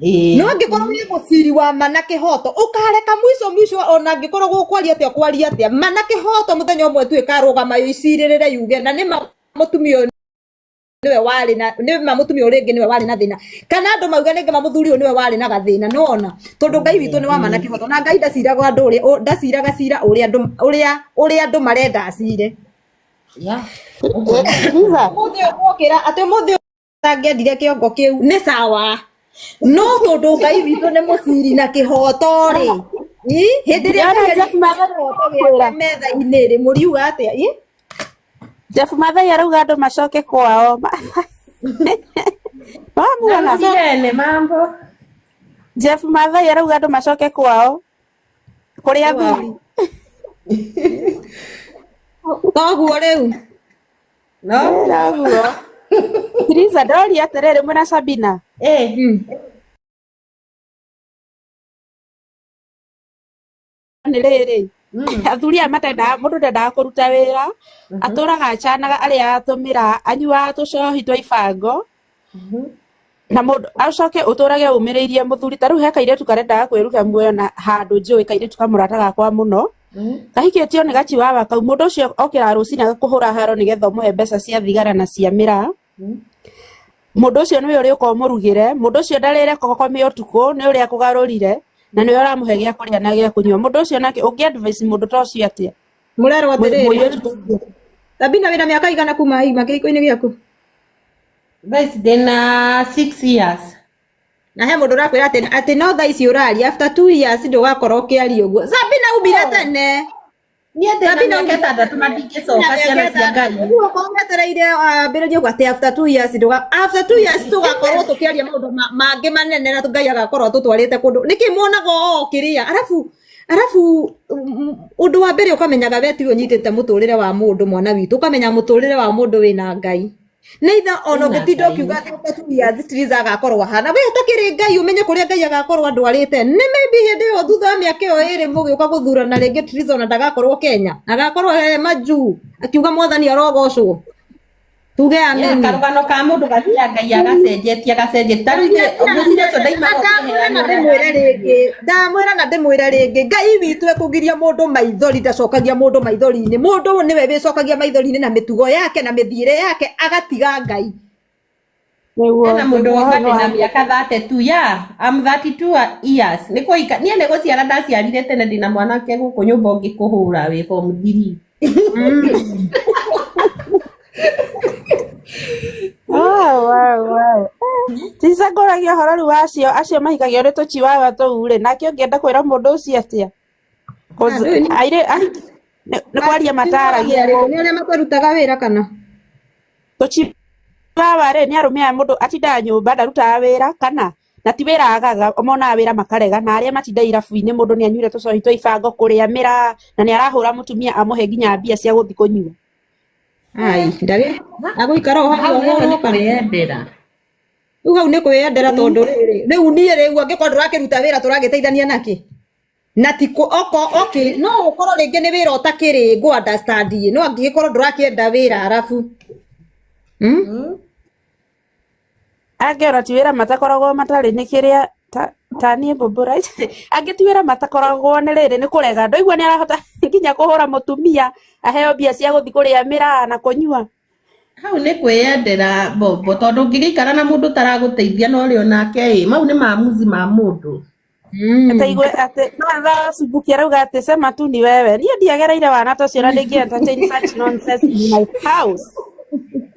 [SPEAKER 2] Ĩĩ.
[SPEAKER 1] No angĩkorwo wĩ mũciri wa ma na kĩhoto ũkareka mwico mwico ona angĩkorwo gũkwaria atĩa kwaria atĩa ma na kĩhoto mũthenya ũmwe tu ĩkarũgama ĩcirĩrĩre yuge na nĩ ma mũtumia ũyũ nĩwe warĩ na nĩ ma mũtumia ũyũ rĩngĩ nĩwe warĩ na thĩna kana andũ mauge nĩngĩ ma mũthuri ũyũ nĩwe warĩ na gathĩna nĩwona tondũ Ngai witũ nĩ wa ma na kĩhoto na Ngai ndaciraga andũ ũrĩa ndaciraga cira ũrĩa andũ ũrĩa ũrĩa andũ marenda acire.
[SPEAKER 2] Yeah.
[SPEAKER 3] Liza,
[SPEAKER 1] Ũmũthĩ ũyũ mwokĩra atĩ ũmũthĩ ũyũ ũtangĩendire kĩongo kĩu nĩ sawa no tondũ Ngai witũ nĩ mũciri na kĩhoto rĩ ĩ, hĩndĩ ĩrĩa
[SPEAKER 3] ndĩrona
[SPEAKER 1] Ngai
[SPEAKER 3] Jeff Mathai
[SPEAKER 1] kĩhoto
[SPEAKER 3] kwĩra
[SPEAKER 1] gĩake metha-inĩ rĩ mũriuga atĩa ĩ?
[SPEAKER 3] Jeff Mathai arauga andũ macoke kwao. Wamuona?
[SPEAKER 2] Irene, mambo.
[SPEAKER 3] Jeff Mathai arauga andũ macoke kwao kũrĩ athuri.
[SPEAKER 1] Toguo rĩu.
[SPEAKER 2] No.
[SPEAKER 3] Noguo. Teresa ndoria atĩrĩrĩ mwĩna Sabina.
[SPEAKER 2] Eh.
[SPEAKER 3] Nĩ rĩrĩ athuri aya matendaga mũndũ ndendaga kũruta wĩra atũraga acanaga arĩa atũmĩra anyuaga tũcohi twa ibango na mũndũ acoke ũtũrage ũmĩrĩirie mũthuri ta rĩu he kairĩtu karendaga kwĩruta muoyo na handũ njũĩ kairĩtu kamũrata gakwa mũno kahikĩtio nĩ gachiwawa kau mũndũ ũcio okĩraga rũcinĩ agakũhũra haro nĩgetha ũmũhe mbeca cia thigara na cia mĩraa mũndũ ũcio nĩwe ũrĩũka ũmũrugĩre mũndũ ũcio ndarĩre kokome ũtukũ nĩ ũrĩa akũgarũrire na nĩwe ũramũhe gĩa kũrĩa na gĩa kũnyua mũndũ ũcio nake ũngĩ advise mũndũ ta ũcio atĩa?
[SPEAKER 1] Mũrerwo atĩrĩrĩ
[SPEAKER 3] Mũirĩtu ta ũcio.
[SPEAKER 1] Sabina wĩna mĩaka igana kuma ima kĩhiko-inĩ gĩaku?
[SPEAKER 2] Thaa ici ndĩna 6 years.
[SPEAKER 1] Na he mũndũ ũrakwĩra atĩ atĩ no thaa ici ũraria after 2 years ndũgakorwo ũkĩaria ũguo. Sabina umire tene.
[SPEAKER 2] Niĩ ndĩna
[SPEAKER 1] Sabina
[SPEAKER 2] mĩaka ĩtandatũ na ndingĩcoka ciana cia Ngai.
[SPEAKER 1] Ũguo okorwo wetereire ambĩrĩrie ũguo atĩ after 2 years ndũga after 2 years tũgakorwo tũkĩaria maũndũ mangĩ manene na Ngai agakorwo atũtwarĩte kũndũ. Nĩkĩ muonaga o kĩrĩa arabu arabu ũndũ wa mbere ũkamenyaga we tiwe ũnyitĩte mũtũrĩre wa mũndũ mwana witũ ũkamenya mũtũrĩre wa mũndũ wĩna Ngai. Neither ona
[SPEAKER 2] Wĩna
[SPEAKER 1] ũngĩtinda
[SPEAKER 2] Ngai.
[SPEAKER 1] ũkiuga atĩ after 2 years Teresa agakorwo ahana we ũtakĩrĩ Ngai ũmenye kũrĩa Ngai agakorwo andwarĩte nĩ maybe hĩndĩ ĩyo thutha wa mĩaka ĩyo ĩrĩ mũgĩũka gũthurana rĩngĩ Teresa ona ndagakorwo Kenya agakorwo he majuu akiuga mwathani arogocwo tuge
[SPEAKER 2] Yeah,
[SPEAKER 1] ameni.
[SPEAKER 2] karũgano ka mũndũ gathiaga Ngai agacenjetie agacenjetie. Ta rĩu ithuĩ mũciĩ ũcio ndaimaga
[SPEAKER 1] ndamwĩra na
[SPEAKER 2] ũkĩheanwo
[SPEAKER 1] ndĩmwĩre rĩngĩ ndamwĩra na ndĩmwĩre rĩngĩ Ngai witũ ekũgiria mũndũ maithori ndacokagia mũndũ maithori-inĩ mũndũ nĩwe wĩcokagia maithori-inĩ na mĩtugo yake na mĩthiĩre yake agatiga Ngai.
[SPEAKER 3] Nĩguo
[SPEAKER 2] Hena mũndũ
[SPEAKER 3] nĩguo
[SPEAKER 2] woka
[SPEAKER 3] hau nĩ
[SPEAKER 2] ndĩna
[SPEAKER 3] wa
[SPEAKER 2] mĩaka 32 yeah, I'm 32 years. Nĩ kũhika niĩ nĩ gũciara ndaciarire tene ndĩna mwanake gũkũ nyũmba ũngĩkũhũra wĩ form 3.
[SPEAKER 3] Wow, wow, wow. Tisa ngũragia ũhoro rĩu wa acio acio mahikagio nĩ tũchiwawa tũu rĩ nake ũngĩenda kwĩra mũndũ ũcio atĩa? 'Cause nĩ kwaria mataragia
[SPEAKER 1] Nĩ arĩa matarutaga wĩra kana?
[SPEAKER 3] Tũchiwawa rĩ nĩ arũme aya mũndũ atindaga nyũmba ndarutaga wĩra kana na ti wĩra agaga monaga wĩra makarega na arĩa matinda irabu-inĩ mũndũ nĩ anyuire tũcohi twa ibango kũrĩa mĩraa na nĩ arahũra mũtumia amũhe nginya mbia cia gũthiĩ kũnyua.
[SPEAKER 1] Ai, ndarĩ agũikara o hau
[SPEAKER 2] Hau naho nĩ
[SPEAKER 1] ahũrwo kana?
[SPEAKER 2] kwĩyendera.
[SPEAKER 1] Rĩu hau nĩ kwĩyendera tondũ rĩrĩ rĩu niĩ rĩu angĩkorwo ndũrakĩruta wĩra tũragĩteithania nakĩ? Na ti kũ oko okay no ũkorwo rĩngĩ nĩ wĩra ũtakĩrĩ ngũ understand ĩ no angĩgĩkorwo ndũrakĩenda wĩra arabu.
[SPEAKER 3] Angĩ ona ti wĩra matakoragwo matarĩ nĩ kĩrĩa ta niĩ mbũmbũra angĩ ti wĩra matakoragwo nĩ rĩrĩ nĩ kũrega ndoigua nĩ arahota nginya kũhũra mũtumia aheo mbia cia gũthiĩ kũrĩa mĩraa na kũnyua.
[SPEAKER 2] Hau nĩ kwĩyendera mbombo tondũ ũngĩgĩikara na mũndũ ũtaragũteithia na ũrĩ onake ĩ mau nĩ maamuzi ma mũndũ.
[SPEAKER 3] Ataigue atĩ no Subuki arauga atĩ sema tu ni wewe niĩ ndiagereire wana ta ũcio na ndingĩ entertain such nonsense in my house.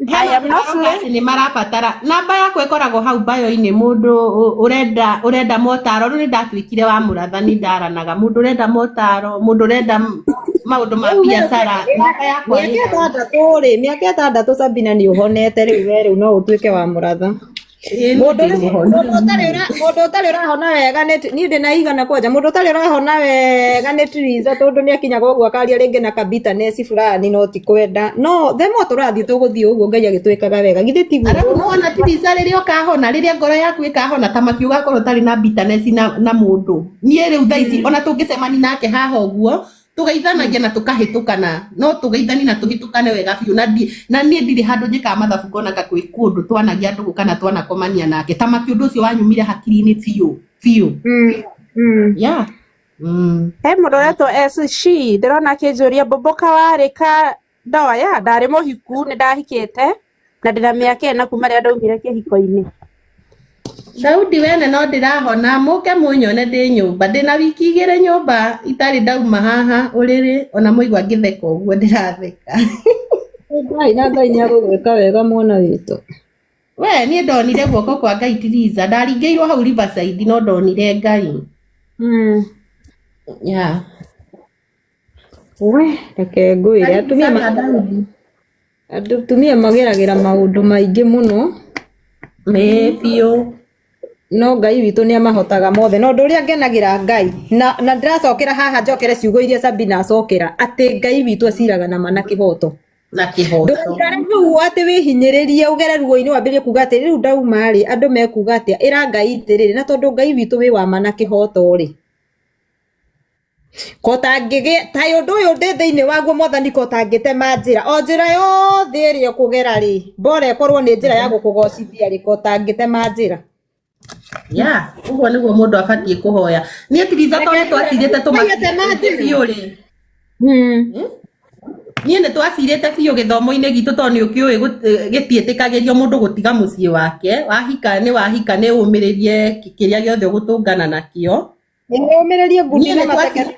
[SPEAKER 3] I am not
[SPEAKER 2] Atĩ nĩ marabatara namba yakwa ĩkoragwo hau bio-inĩ mũndũ ũrenda ũrenda motaro rĩu nĩ ndatuĩkire wa mũrathani ndaranaga mũndũ ũrenda motaro mũndũ ũrenda maũndũ ma biacara namba yakwa ĩ
[SPEAKER 1] Mĩaka
[SPEAKER 2] hau.
[SPEAKER 1] ĩtandatũ rĩ mĩaka ĩtandatũ Sabina nĩ ũhonete rĩu we rĩu no ũtuĩke wa mũratha.
[SPEAKER 2] Ĩĩ niĩ
[SPEAKER 1] Mũndũ
[SPEAKER 2] ndĩ mũhonu.
[SPEAKER 1] mũndũ ũtarĩ ũrahona wega nĩ niĩ ndĩna igana kwanja mũndũ ũtarĩ ũrahona wega nĩ Teresa tondũ nĩ akinyaga ũguo akaria rĩngĩ na kabitanesi fulani no ti kwenda no themo tũrathiĩ tũgũthiĩ ũguo Ngai agĩtwĩkaga wega githĩ tiguo?
[SPEAKER 2] Arabu nĩwona Teresa rĩrĩa ũkahona rĩrĩa ngoro yaku ĩkahona ta makiuga akorwo ũtarĩ na bitterness na mũndũ niĩ rĩu thaa ici ona tũngĩcemania nake haha ũguo Tũgeithanagia na tũkahĩtũkana, no tũgeithanie na tũhĩtũkane wega biũ na na niĩ ndirĩ handũ njĩkaga mathabu ngona ta kwĩ kũndũ twanagia ndũgũ kana twanakomania nake. Tamaki ũndũ ũcio wanyumire hakiri-inĩ biũ biũ. Yeah.
[SPEAKER 3] He mũndũ ũretwo SC ndĩrona akĩnjũria mbũmbũka warĩ ka ndoa ya ndarĩ mũhiku nĩ ndahikĩte na ndĩna mĩaka 4 kuma rĩrĩa ndaumire kĩhiko-inĩ.
[SPEAKER 2] Daudi wene no ndĩrahona mũke mũnyone ndĩ nyũmba ndĩna wiki 2 nyũmba itarĩ ndauma haha ũrĩrĩ ona mũigua ngĩtheka ũguo ndĩratheka.
[SPEAKER 1] Ngai na Ngai nĩ agũgwĩka wega mwana witũ.
[SPEAKER 2] We niĩ ndonire guoko kwa Ngai Tiriza ndaringĩirwo hau Riverside no ndonire Ngai. Yeah.
[SPEAKER 1] We reke ngwĩre
[SPEAKER 2] Karibu
[SPEAKER 1] atumia
[SPEAKER 2] sana Daudi.
[SPEAKER 1] atumia mageragĩra maũndũ maingĩ mũno.
[SPEAKER 2] Ĩĩ biũ.
[SPEAKER 1] No Ngai witũ nĩ amahotaga mothe. No ũndũ ũrĩa ngenagĩra Ngai na ndĩracokera haha njokere ciugo iria Sabina acokera atĩ Ngai witũ aciraga na ma na kĩhoto.
[SPEAKER 2] Na kĩhoto.
[SPEAKER 1] Ndũgaikare hau atĩ wĩhinyĩrĩrie ũgere ruo-inĩ wambĩrĩrie kuga atĩ rĩu ndauma rĩ andũ mekuga atĩa ĩra Ngai atĩrĩrĩ na tondũ Ngai witũ wĩ wa ma na kĩhoto rĩ kotangĩgĩa ta ũndũ ũyũ ndĩ thĩinĩ waguo mwathani kotangĩtema njĩra o njĩra yothe ĩrĩa ũkũgera rĩ bora ĩkorwo nĩ njĩra ya gũkũgocithia rĩ kotangĩtema njĩra.
[SPEAKER 2] Yeah, ũguo nĩguo mũndũ abatiĩ kũhoya. Niĩ Tiriza tondũ nĩ twacirĩte tũmacira biũ rĩ. Niĩ nĩ twacirĩte biũ gĩthomo-inĩ gitũ tondũ nĩ ũkĩũĩ gĩtiĩtĩkagĩrio mũndũ gũtiga mũciĩ wake. Wahika nĩ wahika nĩ ũmĩrĩrie kĩrĩa gĩothe ũgũtũngana nakĩo.
[SPEAKER 1] Ũmĩrĩrie ngundi
[SPEAKER 2] Niĩ
[SPEAKER 1] na
[SPEAKER 2] nĩ
[SPEAKER 1] mateke.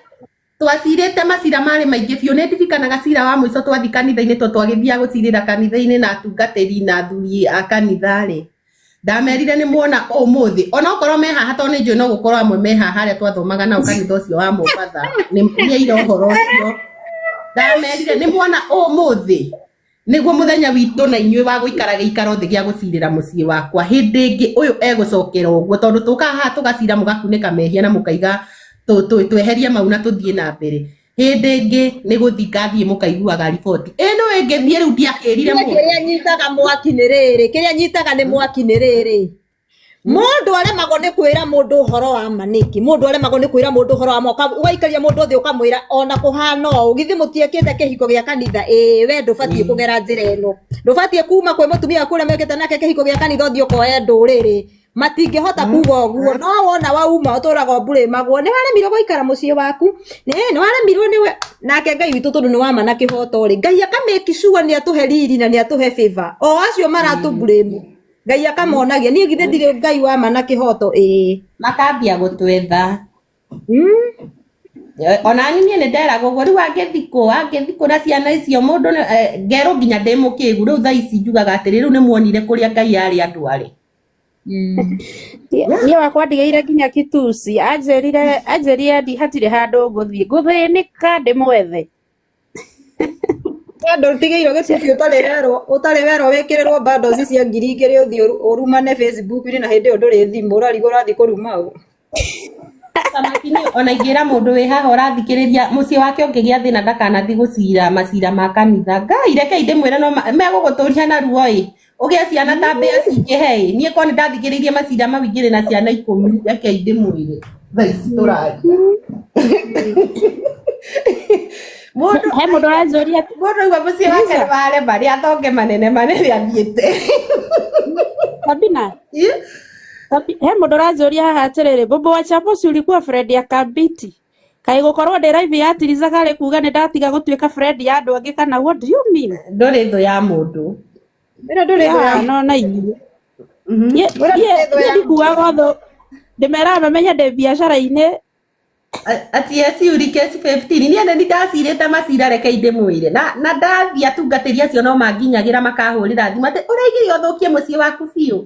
[SPEAKER 2] Twacirĩte macira marĩ maingĩ biũ. Nĩ ndirikanaga cira wa mũico twathiĩ kanitha-inĩ tondũ twagĩthiaga gũcirĩra kanitha-inĩ na atungatĩri na athuri a kanitha rĩ. Ndamerire nĩ muona ũmũthĩ onokorwo me haha tondũ nĩ njũĩ no gũkorwo amwe me haha arĩa twathomaga nao kanitha ũcio wa Mombatha nĩ aira ũhoro ũcio. Ndamerire nĩ muona ũmũthĩ nĩguo mũthenya witũ na inyuĩ wa gũikara gĩikaro thĩ gĩa gũcirĩra mũciĩ wakwa. Hĩndĩ ĩngĩ ũyũ egũcokera ũguo tondũ tũkaga haha tũgacira mũgakunĩka mehia na mũkaiga tweherie mau na tũthiĩ na mbere. Hĩndĩ ĩngĩ nĩ gũthiĩ ngathiĩ mũkaiguaga riboti ĩno ĩngĩthiĩ rĩu ndiakĩrire mũndũ.
[SPEAKER 1] Kĩrĩa nyitaga mwaki nĩ rĩrĩ, kĩrĩa nyitaga nĩ mwaki nĩ rĩrĩ. Mũndũ aremagwo nĩ kwĩra mũndũ ũhoro wa ma nĩkĩ? Mũndũ aremagwo nĩ kwĩra mũndũ ũhoro wa ma, ũgaikaria mũndũ thĩ ũkamwĩra ona kũhana ũũ, githĩ mũtiekĩte kĩhiko gĩa kanitha? Ĩĩ, we ndũbatiĩ kũgera njĩra ĩno. Ndũbatiĩ kuma kwĩ mũtumia waku ũrĩa mekĩte nake kĩhiko gĩa kanitha ũthiĩ ũkoe ndũrĩrĩ. Matingĩhota kuga ũguo, no wona wauma ũtũraga ũmburĩmagwo, nĩ waremirwo gũikara mũciĩ waku, nĩ waremirwo nĩwe. Nake Ngai witũ tondũ nĩ wa ma na kĩhoto rĩ, Ngai aka make sure nĩ atũhe riri na nĩ atũhe favor. O acio maratũmburĩmu Ngai akamonagia niĩ githĩ ndirĩ Ngai wa ma na kĩhoto ĩĩ.
[SPEAKER 2] Makambia gũtwetha. Ona niĩ nĩ nderagwo ũguo rĩu angĩthikũ na ciana icio mũndũ ngerwo nginya ndĩ mũkĩgu rĩu thaa ici njugaga atĩrĩ rĩu nĩ muonire kũrĩa Ngai arĩ andũ arĩ.
[SPEAKER 3] Niĩ wakwa ndigĩire nginya kitusi anjĩrire ndi hatirĩ handũ ngũthiĩ ngũthĩnĩka ndĩmwethe.
[SPEAKER 1] Bado ũtigĩirwo gĩtusi ũtarĩ werwo wĩkĩrĩrwo bundles cia 2000 ũthiĩ ũrumane Facebook-inĩ na hĩndĩ ĩyo ndũrĩ thimũ ũrarigwo ũrathiĩ kũruma ũ.
[SPEAKER 2] Samaki nĩ ona ingĩra mũndũ wĩ haha ũrathikĩrĩria mũciĩ wake ũngĩgĩa thĩna ndakanathi gũcira macira ma kanitha. Ngai rekei ndĩmwĩre no megũgũtũria na ruo ĩ. Ũgĩe ciana ta mbĩa cingĩhe ĩ. Niĩ korwo nĩ ndathikĩrĩirie macira mau ingĩrĩ na ciana 10 rekei ndĩmwĩre. Thaa ici tũraria. Mũndũ
[SPEAKER 3] He mũndũ ũranjũria
[SPEAKER 2] mũndũ aigua mũciĩ wake nĩ warema nĩ athonge manene manene athiĩte.
[SPEAKER 3] Sabina. He mũndũ ũranjũria haha atĩrĩrĩ, Bobo wa Chaposi ulikuwa friend ya Kambiti. Kaĩ gũkorwo ndĩ live ya Tiriza karĩ kuga nĩ ndatiga gũtuĩka friend ya andũ angĩ kana what do you mean?
[SPEAKER 2] Ndũrĩ thũ ya mũndũ.
[SPEAKER 1] Ĩno ndũrĩ thũ ya
[SPEAKER 3] No na inyuĩ.
[SPEAKER 1] Ĩno ndũrĩ thũ
[SPEAKER 3] Niĩ
[SPEAKER 1] ya
[SPEAKER 3] ndikuaga ũthũ. Ndĩmeraga mamenye ndĩ biacara-inĩ.
[SPEAKER 2] Ati eci case 15 niĩ nĩ ndacirĩte macira rekei ndĩmwĩre na ndathiĩ atungatĩri acio no manginyagĩra makahũrĩra thimũ atĩ ũraigire ũthũkie mũciĩ waku biũ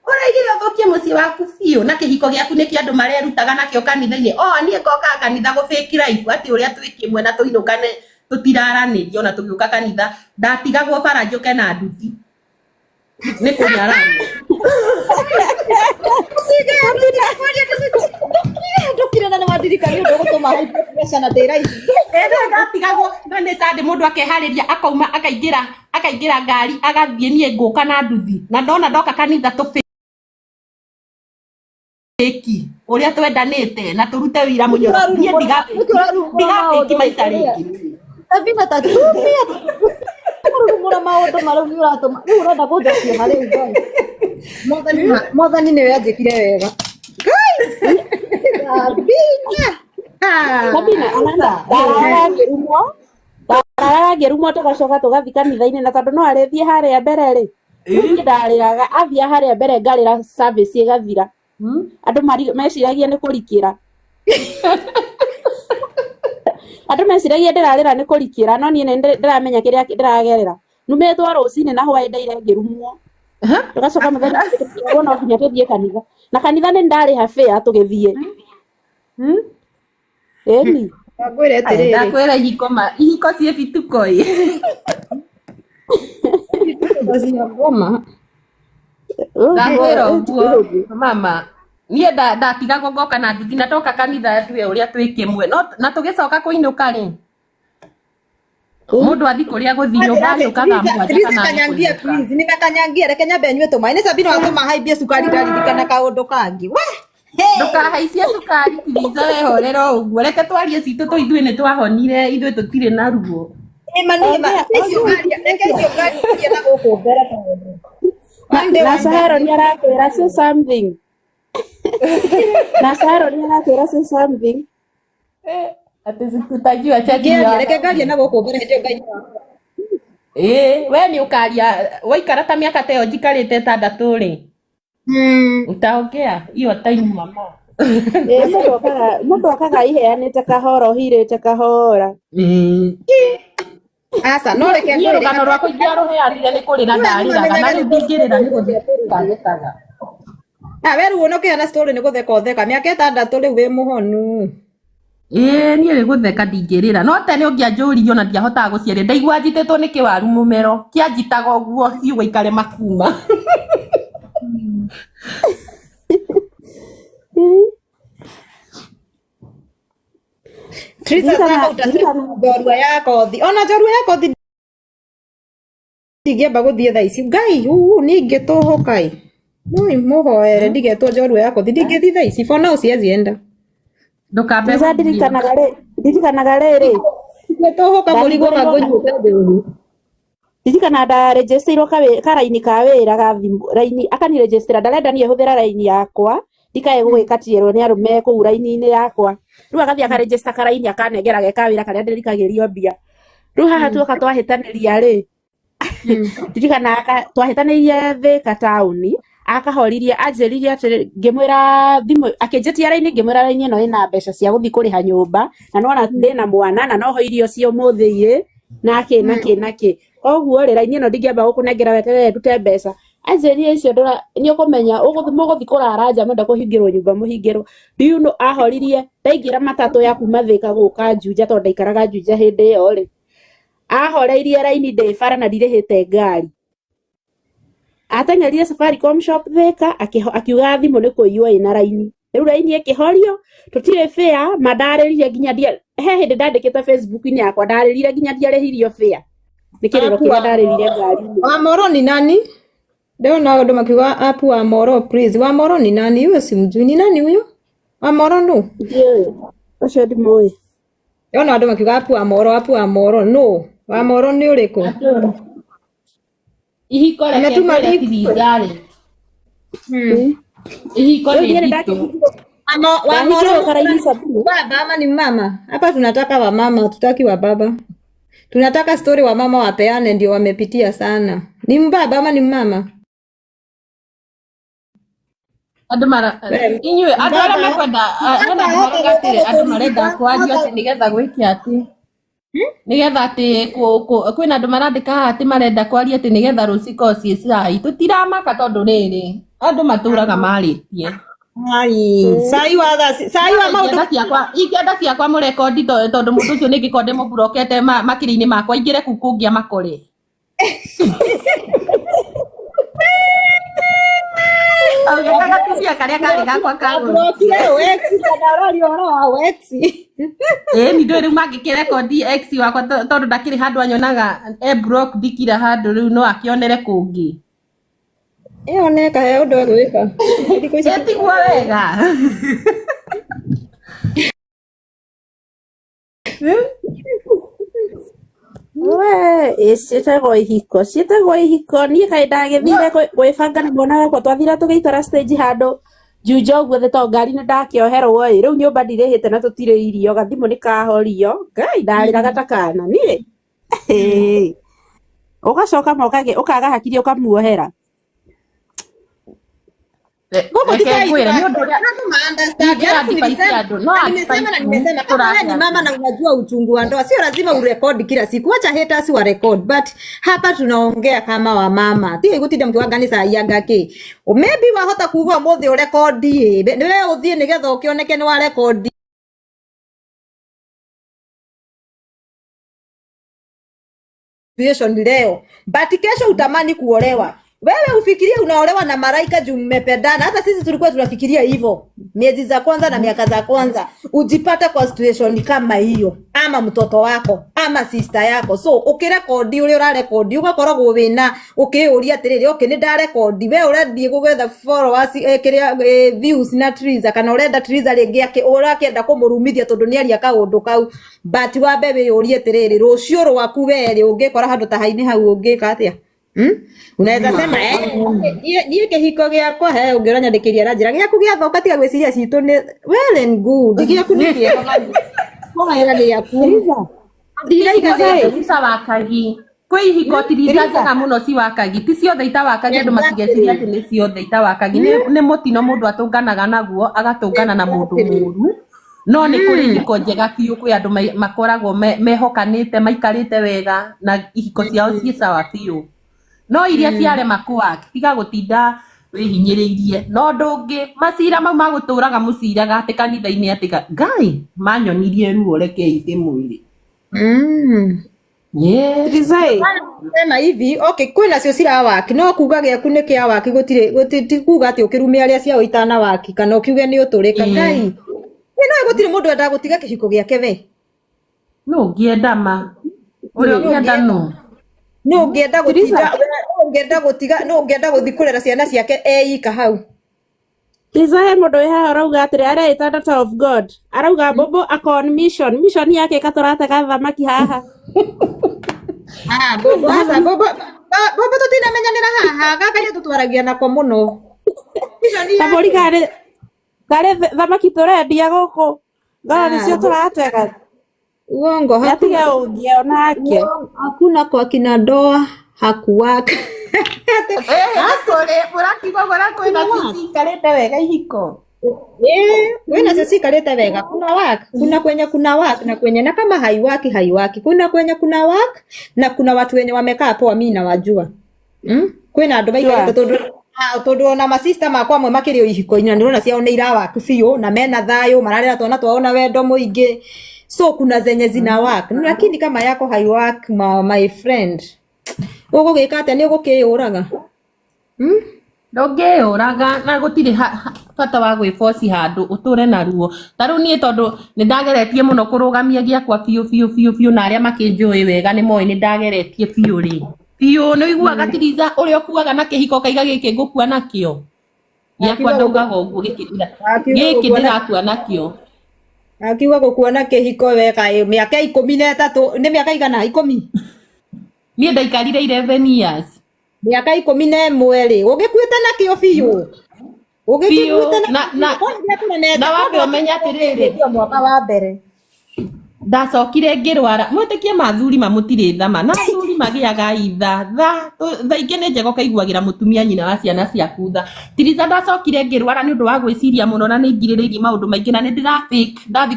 [SPEAKER 2] ũraigire ũthũkie mũciĩ waku biũ na kĩhiko gĩaku nĩkĩo andũ marerutaga nakĩo kanitha-inĩ o niĩ ngokaga kanitha gũ fake life atĩ ũrĩa twĩ kĩmwe na tũinũkane tũtiraranĩria ona tũgĩũka kanitha ndatigagwo bara njũke na nduthi nĩ kũnyararwo.
[SPEAKER 1] Ndũkire na nĩ wandirikania ũndũ ũgũtũma high blood pressure na ndĩ raithi.
[SPEAKER 2] Ĩno ndatigagwo no nĩ sande mũndũ akeharĩria akauma akaingĩra ngari agathiĩ niĩ ngũka na nduthi na ndona ndoka kanitha tũ Fake ũrĩa twendanĩte na tũrute wĩira mũnyoroku, niĩ
[SPEAKER 1] Nĩkĩ ũrarumũra
[SPEAKER 2] ndigafake
[SPEAKER 1] maũndũ
[SPEAKER 2] maica
[SPEAKER 1] rĩrĩa?
[SPEAKER 2] rĩngĩ.
[SPEAKER 1] Sabina, ta tumia kũrurumũra maũndũ marĩa nĩ ũratũma rĩu ũrenda kũnjokia harĩ Ngai. Mwathani Mwathani nĩwe anjĩkire wega. Ngai! Sabina!
[SPEAKER 3] Sabina ananda ndararaga ngĩrumwo, ndararaga ngĩrumwo, tũgacoka tũgathiĩ kanitha-inĩ, na tondũ no arĩthiĩ harĩa mbere rĩ, rĩu niĩ ndarĩraga athiĩ harĩa mbere ngarĩra, service ĩgathira, andũ meciragia nĩ kũrikĩra, andũ meciragia ndĩrarĩra nĩ kũrikĩra, no niĩ nĩ ndĩramenya kĩrĩa ndĩragerera. Numĩtwo rũcinĩ na hwaĩ ndaire ngĩrumwo, tũgacoka mũthenya ũngĩ tũkĩrwo no nginya tũthiĩ kanitha, na kanitha nĩ ndarĩha fare tũgĩthiĩ. Ĩni.
[SPEAKER 1] Ngwĩre atĩrĩrĩ.
[SPEAKER 2] Ndakwĩra ihiko ma ihiko ciĩ bituko ĩ.
[SPEAKER 1] Cia ngoma.
[SPEAKER 2] Ndakwĩra ũguo mama, niĩ ndatigagwo ngoka na nduthi na toka kanitha ndue ũrĩa twĩ kĩmwe, no na tũgĩcoka kũinũka rĩ, mũndũ athi kũrĩa gũthi nyũmba agĩũka thaa 7
[SPEAKER 1] Teresa,
[SPEAKER 2] kana
[SPEAKER 1] kanyangia
[SPEAKER 2] agĩkũinũka.
[SPEAKER 1] Please, nimekanyangia, reke nyambe nyue tũmaĩ. Nĩ Sabina watũma haimbie cukari, ndaririkana kaũndũ kangĩ. We! Hey!
[SPEAKER 2] Ndũkahaicie cukari, Tiriza, wehorera o ũguo, reke twarie citũ tũ, ithuĩ nĩ twahonire, ithuĩ tũtirĩ na ruo.
[SPEAKER 1] Nĩma nĩma,
[SPEAKER 3] Ongea
[SPEAKER 1] icio ngaria, reke icio ngaria irie na gũkũ mbere tondũ.
[SPEAKER 3] Na
[SPEAKER 1] One day,
[SPEAKER 3] na
[SPEAKER 1] one day.
[SPEAKER 3] Saharo nĩ arakwĩra say something. Na Saharo nĩ arakwĩra say something.
[SPEAKER 2] Atĩ tutajiwa chati
[SPEAKER 1] Ngĩaria,
[SPEAKER 2] ya
[SPEAKER 1] reke ngarie na gũkũ mbere hĩndĩ ĩyo Ngai.
[SPEAKER 2] Ĩĩ, we nĩ ũkaria waikara ta mĩaka ta ĩyo njikarĩte 6 rĩ, utaongea hiyo time, mama.
[SPEAKER 3] Ĩĩ, mũndũ okaga iheanĩte kahora, ũhirĩte kahora.
[SPEAKER 1] Aca, no reke
[SPEAKER 2] Niĩ
[SPEAKER 1] ngwĩre.
[SPEAKER 2] rũgano rwakwa ingĩarũheanire nĩ kũrĩra
[SPEAKER 1] Rĩu
[SPEAKER 2] ndarĩraga, na
[SPEAKER 1] nĩmamenyaga
[SPEAKER 2] rĩu
[SPEAKER 1] nĩ
[SPEAKER 2] ndingĩrĩra, nĩ gũtheka thekaga.
[SPEAKER 1] Ah, we rĩu ona ũkĩheana story nĩ gũtheka ũtheka. Mĩaka 6 rĩu wĩ mũhonu.
[SPEAKER 2] Ĩĩ, niĩ nĩ gũtheka, ndingĩrĩra, no tene ũngĩanjũririe ona ndiahotaga gũciaria, ndaigua njitĩtwo nĩ kĩwaru mũmero kĩanjitaga ũguo ciugo ikarema kuma.
[SPEAKER 1] Teresa,
[SPEAKER 3] Ndirikana
[SPEAKER 1] sasa utasema
[SPEAKER 3] ndirikana
[SPEAKER 1] njorua ya kothi. Ona njorua ya kothi ndingĩamba gũthiĩ thaa ici. Ngai, uu ningĩtũhũka ĩ. Moi mũhoere ndigetwo njorua ya kothi. Ndingĩthiĩ thaa ici. For now siwezi enda.
[SPEAKER 2] Ndũkambe
[SPEAKER 3] Teresa,
[SPEAKER 2] gũthiĩ.
[SPEAKER 3] ndirikanaga rĩrĩ
[SPEAKER 1] Ndingĩtũhũka mũrigo
[SPEAKER 3] ndahingũrĩirwo
[SPEAKER 1] kangũnyuĩte njohi.
[SPEAKER 3] Ndirikana ndarĩnjĩcĩirwo karaini ka wĩra ga thimũ, raini akanirĩnjĩcĩra, ndarenda niĩ hũthĩra raini yakwa ndikae gũgĩkatierwo nĩ arũme kũu raini-inĩ yakwa. Rĩu agathiĩ akarĩnjĩcita karaini, akanengera ge ka wĩra karĩa ndĩrikagĩrio mbia. Rĩu haha tuoka twahĩtanĩria rĩ, ndirikana twahĩtanĩirie Thĩka taũni, akahoririe, anjĩrire atĩrĩ, ngĩmwĩra thimũ akĩnjĩtia raini, ngĩmwĩra raini ĩno ĩna mbeca cia gũthiĩ kũrĩha nyũmba, na nona ndĩna mwana na noho irio cia ũmũthĩ irĩ na kĩ na kĩ na kĩ, koguo rĩ, raini ĩno ndingĩamba gũkũnengera, weterere ndute mbeca. Anjĩrire icio ndũra nĩ ũkũmenya mũgũthiĩ kũrara nja, mwenda kũhingĩrwo nyũmba mũhingĩrwo. Do you know, ahoririe ndaingĩra matatũ ya kuma Thĩka gũka Juja, tondũ ndaikaraga Juja hĩndĩ ĩyo rĩ, ahoreirie raini ndĩ bara na ndirĩhĩte ngari. Ateng'erire Safaricom shop Thĩka, akiuga thimũ nĩ kũiywo ĩna raini. Rĩu raini ĩkĩhorio, tũtirĩ fare ma ndarĩrire nginya ndia he hĩndĩ ndandĩkĩte Facebook-inĩ yakwa, ndarĩrire nginya ndiarĩhirio fare nĩ kĩrĩro
[SPEAKER 1] Apu
[SPEAKER 3] kĩrĩa
[SPEAKER 1] wa
[SPEAKER 3] ndarĩrire ngari-inĩ.
[SPEAKER 1] Wa Moro ni nani? Ndĩrona andũ makiuga apu wa Moro, please. Wa Moro ni nani? Huyo simjui. Ni nani huyo? Wa Moro no?
[SPEAKER 3] Ndiũĩ ũcio, ndimũĩ.
[SPEAKER 1] Ndĩrona andũ makiuga apu wa Moro, apu wa Moro. No. Wa Moro nĩ ũrĩkũ?
[SPEAKER 2] Ihiko, reke
[SPEAKER 1] Ametuma
[SPEAKER 2] ngwĩre
[SPEAKER 1] link.
[SPEAKER 2] Tiriza rĩ, ihiko
[SPEAKER 3] Rĩu
[SPEAKER 2] nĩ
[SPEAKER 3] niĩ nĩ
[SPEAKER 2] nditũ.
[SPEAKER 1] Wa Moro
[SPEAKER 3] ndahingĩrwo karaini, Sabina.
[SPEAKER 1] Baba ama ni mama? Hapa tunataka wa mama, hatutaki wa baba. Tunataka story wa mama wapeane, ndio wamepitia sana. Ni mbaba ama ni mama?
[SPEAKER 2] Andũ mara
[SPEAKER 1] We,
[SPEAKER 2] inyuĩ andũ arĩa
[SPEAKER 1] mbaba
[SPEAKER 2] mekwenda hena
[SPEAKER 1] mbaba
[SPEAKER 2] andũ
[SPEAKER 1] hota
[SPEAKER 2] marauga
[SPEAKER 1] gũka
[SPEAKER 2] atĩrĩ, andũ marenda
[SPEAKER 1] gũtũririka
[SPEAKER 2] kwaria
[SPEAKER 1] hota
[SPEAKER 2] atĩ nĩgetha gwĩke atĩ nĩgetha atĩ kwĩna andũ marandĩka haha atĩ marenda kwaria atĩ nĩgetha rũciũ korwo ciĩ cai, tũtiramaka tondũ rĩrĩ, andũ matũraga marĩtie.
[SPEAKER 1] Ai, cai wa thaa cai wa maũndũ.
[SPEAKER 2] Ingĩenda ciakwa mũrekondi, tondũ mũndũ ũcio nĩngĩkorwo ndĩmũburokete makiri-inĩ makwa, ingĩre kũu kũngĩ amakore. Augĩte gatumia karĩa karĩ gakwa kagũrũ.
[SPEAKER 1] Waburokire ũ ex kana ũraria ũhoro wa ex?
[SPEAKER 2] Ĩĩ, ni ndũĩ rĩu mangĩkĩrekondi ex wakwa, tondũ ndakĩrĩ handũ anyonaga e block, ndikira handũ rĩu no akĩonere kũngĩ.
[SPEAKER 1] Ĩyo neka he ũndũ egwĩka. Thikũ ici
[SPEAKER 2] Ĩtiguo wega.
[SPEAKER 3] We, ĩ ciĩtagwo ihiko, ciĩtagwo ihiko. Niĩ kaĩ ndagĩthire gwĩbanga na mwana wakwa, twathire tũgĩikara stage handũ Juja ũguo thĩ tondũ ngari nĩ ndakĩoherwo ĩ, rĩu nyũmba ndirĩhĩte na tũtirĩ irio, gathimũ nĩ kahorio. Ngai ndarĩraga ta kana niĩ. Ũgacoka ma ũkaga hakiri ũkamuohera.
[SPEAKER 1] Gũkũ ti
[SPEAKER 2] Reke
[SPEAKER 1] sai
[SPEAKER 2] ngwĩre nĩ ũndũ ũrĩa
[SPEAKER 1] tuna understand.
[SPEAKER 2] ingĩ
[SPEAKER 1] Alafu
[SPEAKER 2] advice
[SPEAKER 1] nilisema
[SPEAKER 2] andũ no
[SPEAKER 1] na nimesema na
[SPEAKER 2] advice
[SPEAKER 1] nimesema kama wewe
[SPEAKER 2] tũrahe
[SPEAKER 1] ni mama
[SPEAKER 2] andũ.
[SPEAKER 1] na unajua uchungu wa ndoa, sio lazima urekodi kila siku. Wacha haters wa record, but hapa tunaongea kama wamama. Ti gutinda mkiwaganisa ianga ki. Maybe wahota kuga umuthi urekodi ĩ, niwe uthie nigetha ukioneke ni wa rekodi situation leo, but kesho utamani kuolewa. Wewe ufikirie unaolewa na malaika juu mmependana. Hata sisi tulikuwa tunafikiria hivyo miezi za kwanza na miaka za kwanza, ujipate kwa situation kama hiyo, ama mtoto wako ama sister yako. So ukirekodi uria urarekodi ugakoragwo wina ukiuria atiriri, okay ni ndarekodi, we urathiĩ gũgetha followers kiria views na Triza, kana urenda Triza ringi urakienda kumurumithia tondu niaria kaundu kau, but wambe wiyurie atiriri, rucio rwaku we ri ungikora handu ta haini hau ungika atia? Unaweza sema niĩ kĩhiko gĩakwa he ũngĩ ũranyandĩkĩria aranjĩra gĩaku gĩathũka tiga gwĩciria citũ nĩ well and good, gĩaku nĩ kĩega mami, hoera gĩaku
[SPEAKER 3] Tiriza,
[SPEAKER 1] ndiraiga
[SPEAKER 3] Tiriza
[SPEAKER 1] gĩaku.
[SPEAKER 3] ĩ,
[SPEAKER 2] Citawakagi kwĩ ihiko tiriza
[SPEAKER 3] Tiriza.
[SPEAKER 2] njega mũno ciwakagi, ti ciothe itawakagi, andũ matigecirie
[SPEAKER 1] Exactly.
[SPEAKER 2] atĩ nĩ ciothe itawakagi. Nĩ mũtino mũndũ atũnganaga naguo agatũngana na mũndũ
[SPEAKER 1] Exactly.
[SPEAKER 2] mũru, no nĩ kũrĩ ihiko njega biũ, kwĩ andũ makoragwo mehokanĩte maikarĩte wega na ihiko ciao ciĩ sawa biũ, no iria ciarema kũwaki tiga gũtinda wĩhinyĩrĩirie. No ũndũ ũngĩ macira mau magũtũraga mũciraga atĩ kanitha-inĩ atĩ Ngai manyonirie ruo, rekei ndĩmwĩre. Yes.
[SPEAKER 3] Tiriza ĩ.
[SPEAKER 1] Sema hivi, okay, kwĩna cio cirawaki no kuga gĩaku nĩ kĩa waki gũtirĩ ti kuga atĩ ũkĩrume arĩa ciao itanawaki kana ũkiuge nĩ ũtũrĩka. Ngai nĩ no gũtirĩ mũndũ endaga gũtiga kĩhiko gĩake we.
[SPEAKER 2] Nũ ũngĩenda ma ũrĩa
[SPEAKER 1] Nũ
[SPEAKER 2] ũngĩenda nũ
[SPEAKER 1] nũ ũngĩenda
[SPEAKER 3] Tiriza.
[SPEAKER 1] gũtinda, nũ ũngĩenda gũtiga, nũ ũngĩenda gũthiĩ kũrera ciana ciake eika hau?
[SPEAKER 3] Tiriza he mũndũ wĩ haha ũrauga atĩrĩ areĩta daughter of God, arauga Bobo ako on mission, mission yake ĩkatũratega thamaki haha.
[SPEAKER 1] Ah, Bobo aca, Bobo Bobo tũtinamenyanĩra haha, gaka nĩ tũtwaragia nako mũno. Mission
[SPEAKER 3] Kamũri
[SPEAKER 1] yake.
[SPEAKER 3] karĩ thamaki tũrendia gũkũ, ngoro nĩcio tũratega.
[SPEAKER 1] Uongo,
[SPEAKER 3] Nĩatige
[SPEAKER 1] hakuna
[SPEAKER 3] ũngia onake.
[SPEAKER 1] hakuna kwa kina ndoa hakuwaka.
[SPEAKER 2] Kũrĩ mũrakiuga ũguo kwĩna ciikarĩte wega ihiko.
[SPEAKER 1] Kwĩna cio ciikarĩte wega, kuna work, kuna kwenye kuna work na kwenye na kama haiwaki haiwaki. Kuna kwenye kuna work na kuna watu wenye wamekaa poa, mi nawajua. Kwĩna andũ maikarĩte
[SPEAKER 3] Sure.
[SPEAKER 1] tondũ tondũ ona masista makwa amwe makĩrĩ o ihiko-inĩ na ndĩrona ciao nĩ irawaki biũ na mena thayũ, mararera twana twao na wendo mũingĩ. So kuna zenye zina work, lakini kama yako haiwork, my friend, ũgũgĩka atĩa? Nĩ ũgũkĩyũraga?
[SPEAKER 2] Ndũngĩyũraga na gũtirĩ bata wa gwĩboci handũ ũtũre na ruo. Ta rĩu niĩ tondũ nĩ ndageretie mũno kũrũgamia gĩakwa biũ biũ biũ biũ, na arĩa makĩnjũĩ wega nĩ moĩ nĩ ndageretie biũ rĩ biũ. Nĩ ũiguaga tiriza ũrĩa ũkuaga na kĩhiko ũkaiga gĩkĩ ngũkua nakĩo gĩakwa, ndaugaga ũguo gĩkĩ gĩkĩ ndĩrakua nakĩo.
[SPEAKER 1] Akiuga gũkua na kĩhiko weka mĩaka 13 nĩ mĩaka igana 10?
[SPEAKER 2] Niĩ ndaikarire 11 years.
[SPEAKER 1] Mĩaka 11 rĩ, ũgĩkuĩte nakĩo biũ, ũgĩkĩkuĩte
[SPEAKER 2] nakĩo na wambe ũmenye atĩrĩrĩ,
[SPEAKER 1] mwaka wa mbere
[SPEAKER 2] ndacokire ngĩrwara. Mwĩtĩkie mathuri mamũtirĩ thama, na athuri magĩaga itha tha tha ingĩ nĩ njega ũkaiguagĩra mũtumia nyina wa ciana ciaku tha. Tiriza ndacokire ngĩrwara nĩ ũndũ wa gwĩciria mũno, na nĩ ngirĩrĩirie maũndũ maingĩ na nĩ ndĩra fake ndathi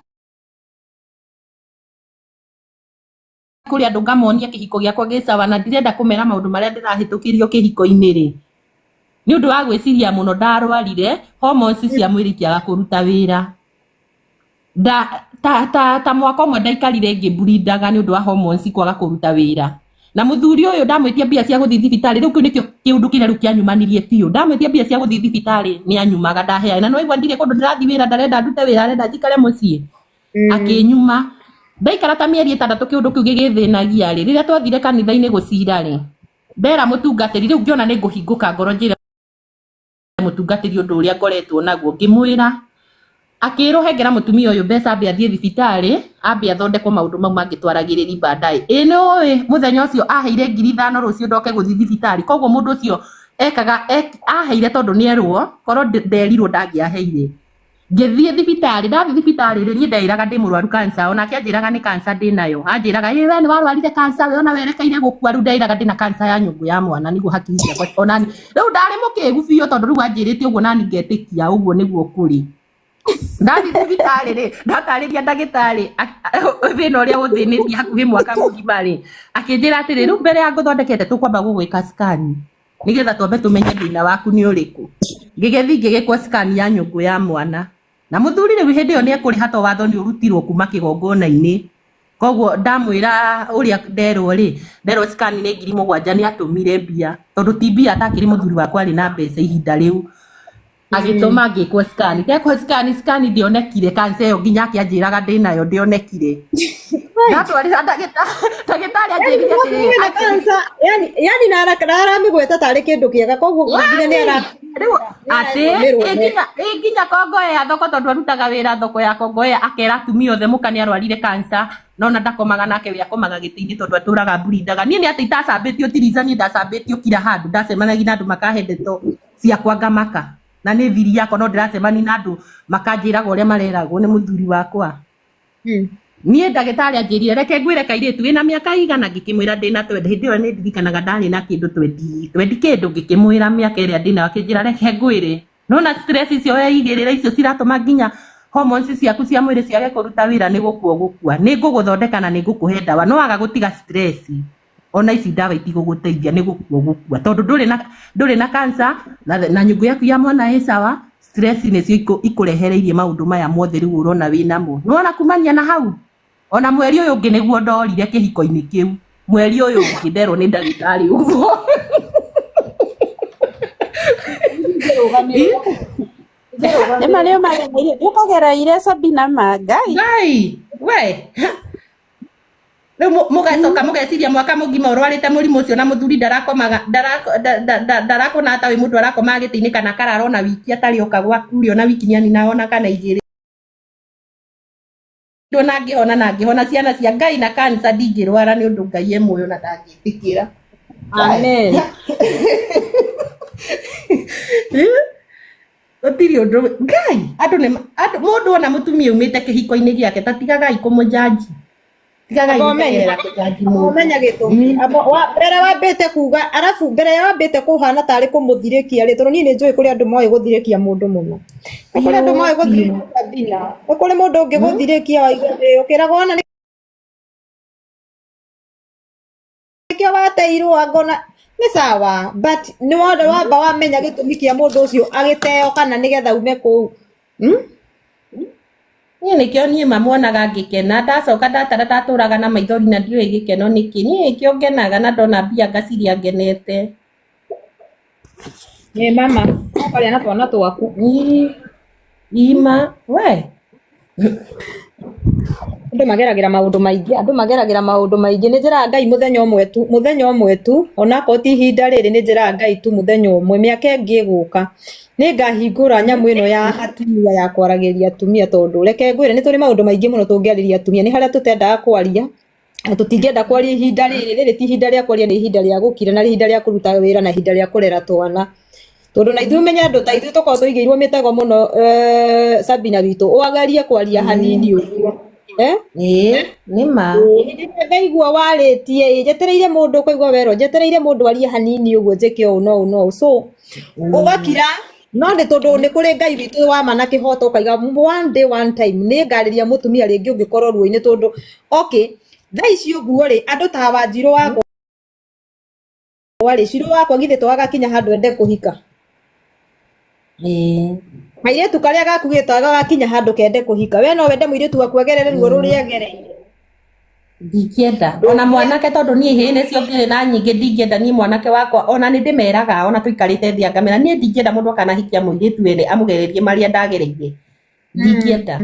[SPEAKER 2] kũrĩ andũ ngamonia kĩhiko gĩakwa gĩ sawa, na ndirenda kũmera maũndũ marĩa ndĩrahĩtũkĩrio kĩhiko-inĩ rĩ, nĩ ũndũ wa gwĩciria mũno ndarwarire, hormones cia mwĩrĩ ikĩaga kũruta wĩra. Da, ta, ta, ta mwaka ũmwe ndaikarire ngĩmburindaga nĩ ũndũ wa hormones kwaga kũruta wĩra. Na mũthuri ũyũ ndamwĩtia mbia cia gũthiĩ thibitarĩ, rĩu kĩu nĩkĩo kĩũndũ kĩrĩa rĩu kĩanyumanirie biũ. Ndamwĩtia mbia cia gũthiĩ thibitarĩ nĩ anyumaga ndaheaga, na nĩwaigua ndirĩ kũndũ ndĩrathiĩ wĩra, ndarenda ndute wĩra, arenda njikare mũciĩ. Akĩnyuma. Ndaikara ta mĩeri 6 kĩũndũ kĩu gĩgĩthĩnagia rĩ, rĩrĩa twathire kanitha-inĩ gũcira rĩ, ndera mũtungatĩri rĩu ngĩona nĩ ngũhingũka ngoro njĩre Mũtungatĩri ũndũ ũrĩa ngoretwo naguo, ngĩmwĩra akĩrwo hengera mũtumia ũyũ mbeca ambe athiĩ thibitarĩ, ambe athondekwo, maũndũ mau mangĩ twaragĩrĩri baadaye. Ĩ nĩ ũĩ mũthenya ũcio aheire 5,000 rũciũ ndoke gũthiĩ thibitarĩ. Koguo mũndũ ũcio ekaga aheire tondũ nĩ erwo, korwo nderirwo ndangĩaheire. Ngĩthiĩ thibitarĩ, ndathiĩ thibitarĩ rĩ, niĩ ndeĩraga ndĩ mũrwaru cancer, onake anjĩraga nĩ cancer ndĩnayo, anjĩraga ĩ we nĩ warwarire cancer, we ona werekeire gũkua. Rĩu ndeĩraga ndĩna cancer ya nyũngũ ya mwana, nĩguo hakiri ciakwa onani rĩu ndarĩ mũkĩgu biũ, tondũ rĩu anjĩrĩte ũguo nani ngetĩkia ũguo nĩguo kũrĩ. Ndathiĩ thibitarĩ rĩ, ndatarĩria ndagĩtarĩ thĩna ũrĩa ũthĩnĩtie hakuhĩ mwaka mũgima rĩ, akĩnjĩra atĩrĩ, rĩu mbere ya ngũthondekete tũkwamba gũgwĩka scan nĩgetha twambe tũmenye thĩna waku nĩ ũrĩkũ. Ngĩgĩthiĩ ngĩgĩkwo scan ya nyũngũ ya mwana, na mũthuri rĩu hĩndĩ ĩyo nĩ ekũrĩha to watho nĩ ũrutirwo kuma kĩgongona-inĩ. Koguo ndamwĩra ũrĩa nderwo rĩ, nderwo scan nĩ 7,000, nĩ atũmire mbia tondũ ti mbia atakĩrĩ, mũthuri wakwa arĩ na mbeca ihinda rĩu, agĩtũma ngĩkwo scan. Ndekwo scan, scan ndĩonekire cancer ĩyo, nginya akĩanjĩraga ndĩnayo ndĩonekire. Ndatwarĩra ndagĩtarĩ anjĩrire atĩrĩrĩ,
[SPEAKER 1] Wĩna cancer, yani na aramĩgweta tarĩ kĩndũ kĩega, koguo nginya nĩ ara
[SPEAKER 2] Rĩu atĩ ĩ nginya Kongoea thoko, tondũ arutaga wĩra thoko ya Kongoea, akera atumia othe mũka nĩ arwarire cancer, nona ndakomaga nake, we akomaga gĩtĩ-inĩ tondũ atũraga mburindaga. Niĩ nĩ atĩ itacambĩtio tirica, niĩ ndacambĩtio kila handũ, ndacemanagia na andũ makahe ndeto ciakwa ngamaka, na nĩ thiri yakwa, no ndĩracemania na andũ makanjĩraga ũrĩa mareragwo nĩ mũthuri wakwa. Niĩ ndagĩtarĩ anjĩrire, reke ngwĩre kairĩtu, wĩna mĩaka igana? Ngĩkĩmwĩra ndĩna 20. Hĩndĩ ĩyo nĩ ndirikanaga ndarĩ na kĩndũ 20 20 kĩndũ. Ngĩkĩmwĩra mĩaka ĩrĩa ndĩnayo, akĩnjĩra, reke ngwĩre, nona stress icio weigĩrĩra icio ciratũma nginya hormones ciaku cia mwĩrĩ ciage kũruta wĩra, nĩ gũkua ũgũkua. Nĩ ngũgũthondeka na nĩ ngũkũhe ndawa, no waga gũtiga stress, ona ici ndawa itigũgũteithia, nĩ gũkua ũgũkua, tondũ ndũrĩ na cancer na nyũngũ yaku ya mwana ĩ sawa, stress nĩcio ikũrehereirie maũndũ maya mothe rĩu ũrona wĩ namo. Nĩwona kumania na hau, ona mweri ũyũ ũngĩ nĩguo ndorire kĩhiko-inĩ kĩu, mweri ũyũ ũngĩ nderwo nĩ ndagĩtarĩ ũguo.
[SPEAKER 3] Nĩma nĩ ũmagereire, nĩ ũkagereire Sabina, ma Ngai.
[SPEAKER 2] Ngai we, rĩu mũgacoka mũgeciria mwaka mũgima ũrwarĩte mũrimũ ũcio na mũthuri ndarakomaga, ndarakona ta wĩ mũndũ arakomaga gĩtĩ-inĩ kana akarara ona wiki atarĩ oka gwaku rĩ, ona wiki nĩanina ona kana igĩrĩ, na ngĩhona na ngĩhona ciana cia Ngai na kansa ndingĩrwara nĩ ũndũ Ngai e muoyo na ndangĩtĩkĩra.
[SPEAKER 1] Amen.
[SPEAKER 2] Gũtirĩ ũndũ Ngai, andũ nĩ andũ, mũndũ ona mũtumia umĩte kĩhiko-inĩ gĩake, ta tigagai kũmũjanji, tigagai
[SPEAKER 1] Amba ũmenye.
[SPEAKER 2] gũtegerera kũjanji mũndũ.
[SPEAKER 1] Ũmenya gĩtũmi. Amba mbere wambĩte kuga, arabu mbere ya wambĩte kũhana tarĩ kũmũthirĩkia rĩ, tondũ niĩ nĩ njũĩ kũrĩ andũ moĩ gũthirĩkia mũndũ mũno. Nĩ kũrĩ andũ moĩ gũthirĩkia Sabina. Nĩ kũrĩ mũndũ ũngĩgũthirĩkia waigua ũkĩragwo ona nĩkĩo wateirwo angona nĩ sawa, but nĩ wona wamba wamenya gĩtũmi kĩa mũndũ ũcio agĩteo kana nĩgetha ume kũu.
[SPEAKER 2] Niĩ nĩkĩo niĩ mamuonaga ngĩkena, ndacoka ndatara ndatũraga na maithori na ndiũĩ gĩkeno nĩkĩ. Niĩ nĩkĩo ngenaga na ndona mbia ngaciria ngenete.
[SPEAKER 1] Ĩ mama, ũkarĩa na twana twaku.
[SPEAKER 2] Ĩ, ima we.
[SPEAKER 1] Andũ mageragĩra maũndũ maingĩ, andũ mageragĩra maũndũ maingĩ. Nĩ njĩraga Ngai mũthenya ũmwe tu, mũthenya ũmwe tu, onakorwo ti ihinda rĩrĩ, nĩ njĩraga Ngai tu mũthenya ũmwe, mĩaka ĩngĩ ĩgũka, nĩ ngahingũra nyamũ ĩno ya atumia, ya kwaragĩria atumia, tondũ reke ngwĩre nĩ tũrĩ maũndũ maingĩ mũno tũngĩarĩria atumia, nĩ harĩa tũtendaga kwaria na tũtingĩenda kwaria ihinda rĩrĩ. Rĩrĩ ti ihinda rĩa kwaria, nĩ ihinda rĩa gũkira na nĩ ihinda rĩa kũruta wĩra na ihinda rĩa kũrera twana, tondũ na ithuĩ ũmenye andũ ta ithuĩ tũkoragwo tũigĩirwo mĩtego mũno. Sabina witũ, ũagerie kwaria hanini ũguo, eh?
[SPEAKER 2] Ĩ nĩ ma.
[SPEAKER 1] Hĩndĩ ĩrĩa ngaigua warĩtie ĩ, njetereire mũndũ ũkaigua werwo njetereire mũndũ arie hanini ũguo njĩke ũũ no ũũ no ũũ, so ũgakira, no nĩ tondũ nĩ kũrĩ Ngai witũ wa ma na kĩhoto, ũkaiga one day, one time nĩ ngarĩria mũtumia rĩngĩ ũngĩkorwo ruo-inĩ, tondũ okay, thaa ici ũguo rĩ, andũ ta Wanjirũ wakwa rĩ, Cirũ wakwa, githĩ to agakinya handũ ende kũhika?
[SPEAKER 2] Ĩ.
[SPEAKER 1] Kairĩtu karĩa gaku gĩto gagakinya handũ kende kũhika, we no wende mũirĩtu waku agerere ruo rũrĩa agereire?
[SPEAKER 2] Ndingĩenda ona mwanake, tondũ niĩ hĩ nĩcio ngĩrĩ na nyingĩ, ndingĩenda niĩ mwanake wakwa, ona nĩ ndĩmeraga, ona tũikarĩte thĩ ngamera, niĩ ndingĩenda mũndũ akanahikia mũirĩtu ene amũgererie marĩa ndagereire, ndingĩenda.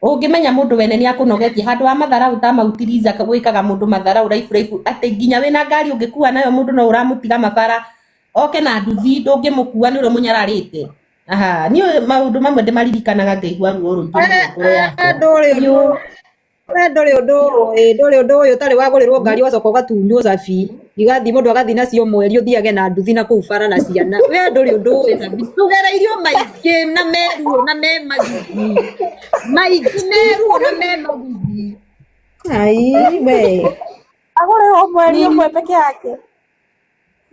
[SPEAKER 2] Ũngĩmenya mũndũ wene nĩ akũnogetie handũ wa matharau ta mau tiriza gwĩkaga mũndũ matharau raibu raibu, atĩ nginya wĩna ngari ũngĩkua nayo mũndũ no ũramũtiga mabara. Oke na nduthi ndũngĩmũkua nĩ ũrĩa mũnyararĩte. Aha, niĩ maũndũ mamwe ndĩmaririkanaga ngaigua ruo rũingĩ mũno ngoro yakwa.
[SPEAKER 1] Ndũrĩ ũndũ we ndũrĩ ũndũ ũĩ, ndũrĩ ũndũ ũyũ ũtarĩ wagũrĩrwo ngari ũgacoka ũgatunywo cabi igathiĩ mũndũ agathiĩ nacio mweri ũthiage na nduthi na kũu bara na ciana. We ndũrĩ ũndũ ũĩ cabi, tũgereirio maingĩ na meruo na me magigi, maingĩ meruo na me magigi. Ai we.
[SPEAKER 3] Agũrĩrwo mweri ũmwe peke yake.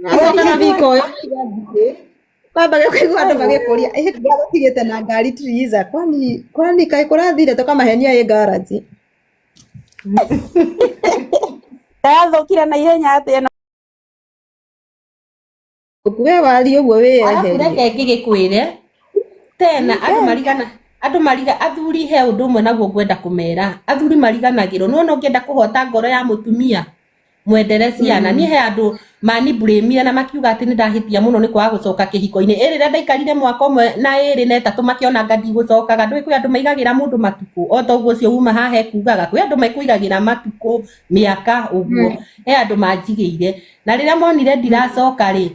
[SPEAKER 1] Acoka na biko ũyũ kwambaga kũigua andũ magĩkũria ĩ ndagũtigĩte na ngari Triza, kwani kwani kaĩ kũrathire tũkamahenia ĩ garage.
[SPEAKER 3] Yathũkire na ihenya atĩ ĩno.
[SPEAKER 1] We warie ũguo
[SPEAKER 2] Arabu
[SPEAKER 1] wĩyeherie.
[SPEAKER 2] reke ngĩgĩkwĩre tena andũ marigana andũ mariga athuri he ũndũ ũmwe naguo ngwenda kũmera, athuri mariganagĩrwo. Nĩwona ũngĩenda kũhota ngoro ya mũtumia, mwendere ciana. Niĩ he andũ maniblame na makiuga atĩ nĩ ndahĩtia mũno nĩ kwaga gũcoka kĩhiko-inĩ. Ĩ rĩrĩa ndaikarire mwaka ũmwe na ĩrĩ na ĩtatũ makĩona anga ndigũcokaga. Ndũĩ kwĩ andũ maigagĩra mũndũ matukũ o ta ũguo ũcio uma haha ekugaga, kwĩ andũ mekũigagĩra matukũ mĩaka ũguo. He andũ manjigĩire na rĩrĩa monire ndiracoka rĩ,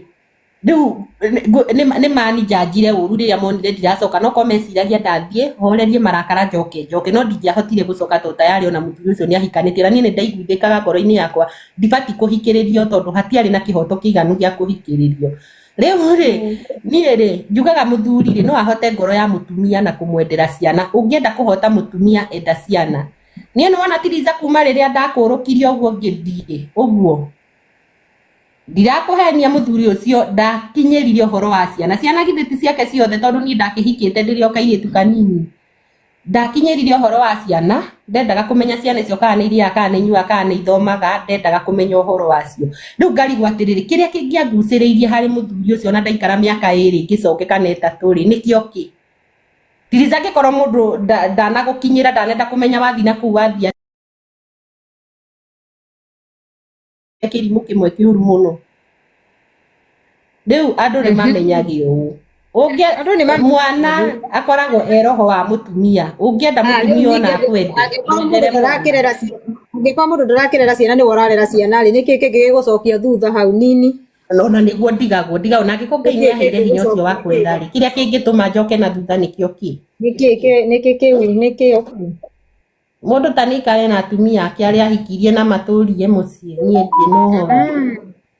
[SPEAKER 2] rĩu nĩ manijajire ũru rĩrĩa monire ndiracoka, no korwo meciragia ndathiĩ horerie marakara njoke njoke, no ndingĩahotire gũcoka tondũ tayarĩ ona mũthuri ũcio nĩ ahikanĩtie. Na niĩ nĩ ndaiguithĩkaga ngoro-inĩ yakwa ndibatiĩ kũhikĩrĩrio tondũ hatiarĩ na kĩhoto kĩiganu gĩa kũhikĩrĩrio. Rĩu rĩ, niĩ rĩ njugaga mũthuri rĩ no ahote ngoro ya mũtumia na kũmwendera ciana. Ũngĩenda kũhota mũtumia, enda ciana. Niĩ nĩwona Tiriza kuma rĩrĩa ndakũrũkirie ũguo ngĩthiĩ ũguo, ndirakũhenia mũthuri ũcio ndakinyĩrire ũhoro wa ciana. Ciana githĩ ti ciake ciothe tondũ niĩ ndakĩhikĩte ndĩrĩ o kairĩtu kanini. Ndakinyĩrire ũhoro wa ciana, ndendaga kũmenya ciana icio kana nĩ irĩaga kana nĩ inyuaga kana nĩ ithomaga, ndendaga kũmenya ũhoro wacio. Rĩu ngarigwo atĩrĩrĩ, kĩrĩa kĩngĩangucĩrĩirie harĩ mũthuri ũcio na ndaikara mĩaka ĩrĩ ngĩcoke kana ĩtatũ rĩ, nĩkĩo kĩ? Tiriza angĩkorwo mũndũ ndanagũkinyĩra, ndanenda kũmenya wathiĩ na kũu wathiĩ kĩrimũ kĩmwe kĩũru mũno. Rĩu andũ nĩ mamenyage ũũ. Ũngĩ
[SPEAKER 1] Andũ nĩ
[SPEAKER 2] mwana akoragwo e roho wa mũtumia. Ũngĩenda mũtumia ona akwende,
[SPEAKER 1] angĩkorwo mũndũ
[SPEAKER 2] mwendere mwana.
[SPEAKER 1] ndarakĩrera ciana, angĩkorwo mũndũ ndarakĩrera ciana nĩwe ũrarera ciana rĩ, nĩkĩ kĩngĩ gĩgũcokia thutha hau nini?
[SPEAKER 2] Ona nĩguo ndigagwo, ndigagwo na angĩkorwo Ngai nĩ aheire hinya ũcio wa kũrera rĩ, kĩrĩa kĩngĩtũma njoke na thutha nĩkĩo kĩ?
[SPEAKER 1] Nĩkĩ nĩkĩ kĩu nĩkĩo?
[SPEAKER 2] Mũndũ ta nĩ aikare na atumia ake arĩa ahikirie na matũrie mũciĩ, niĩ ndirĩ na ũhoro.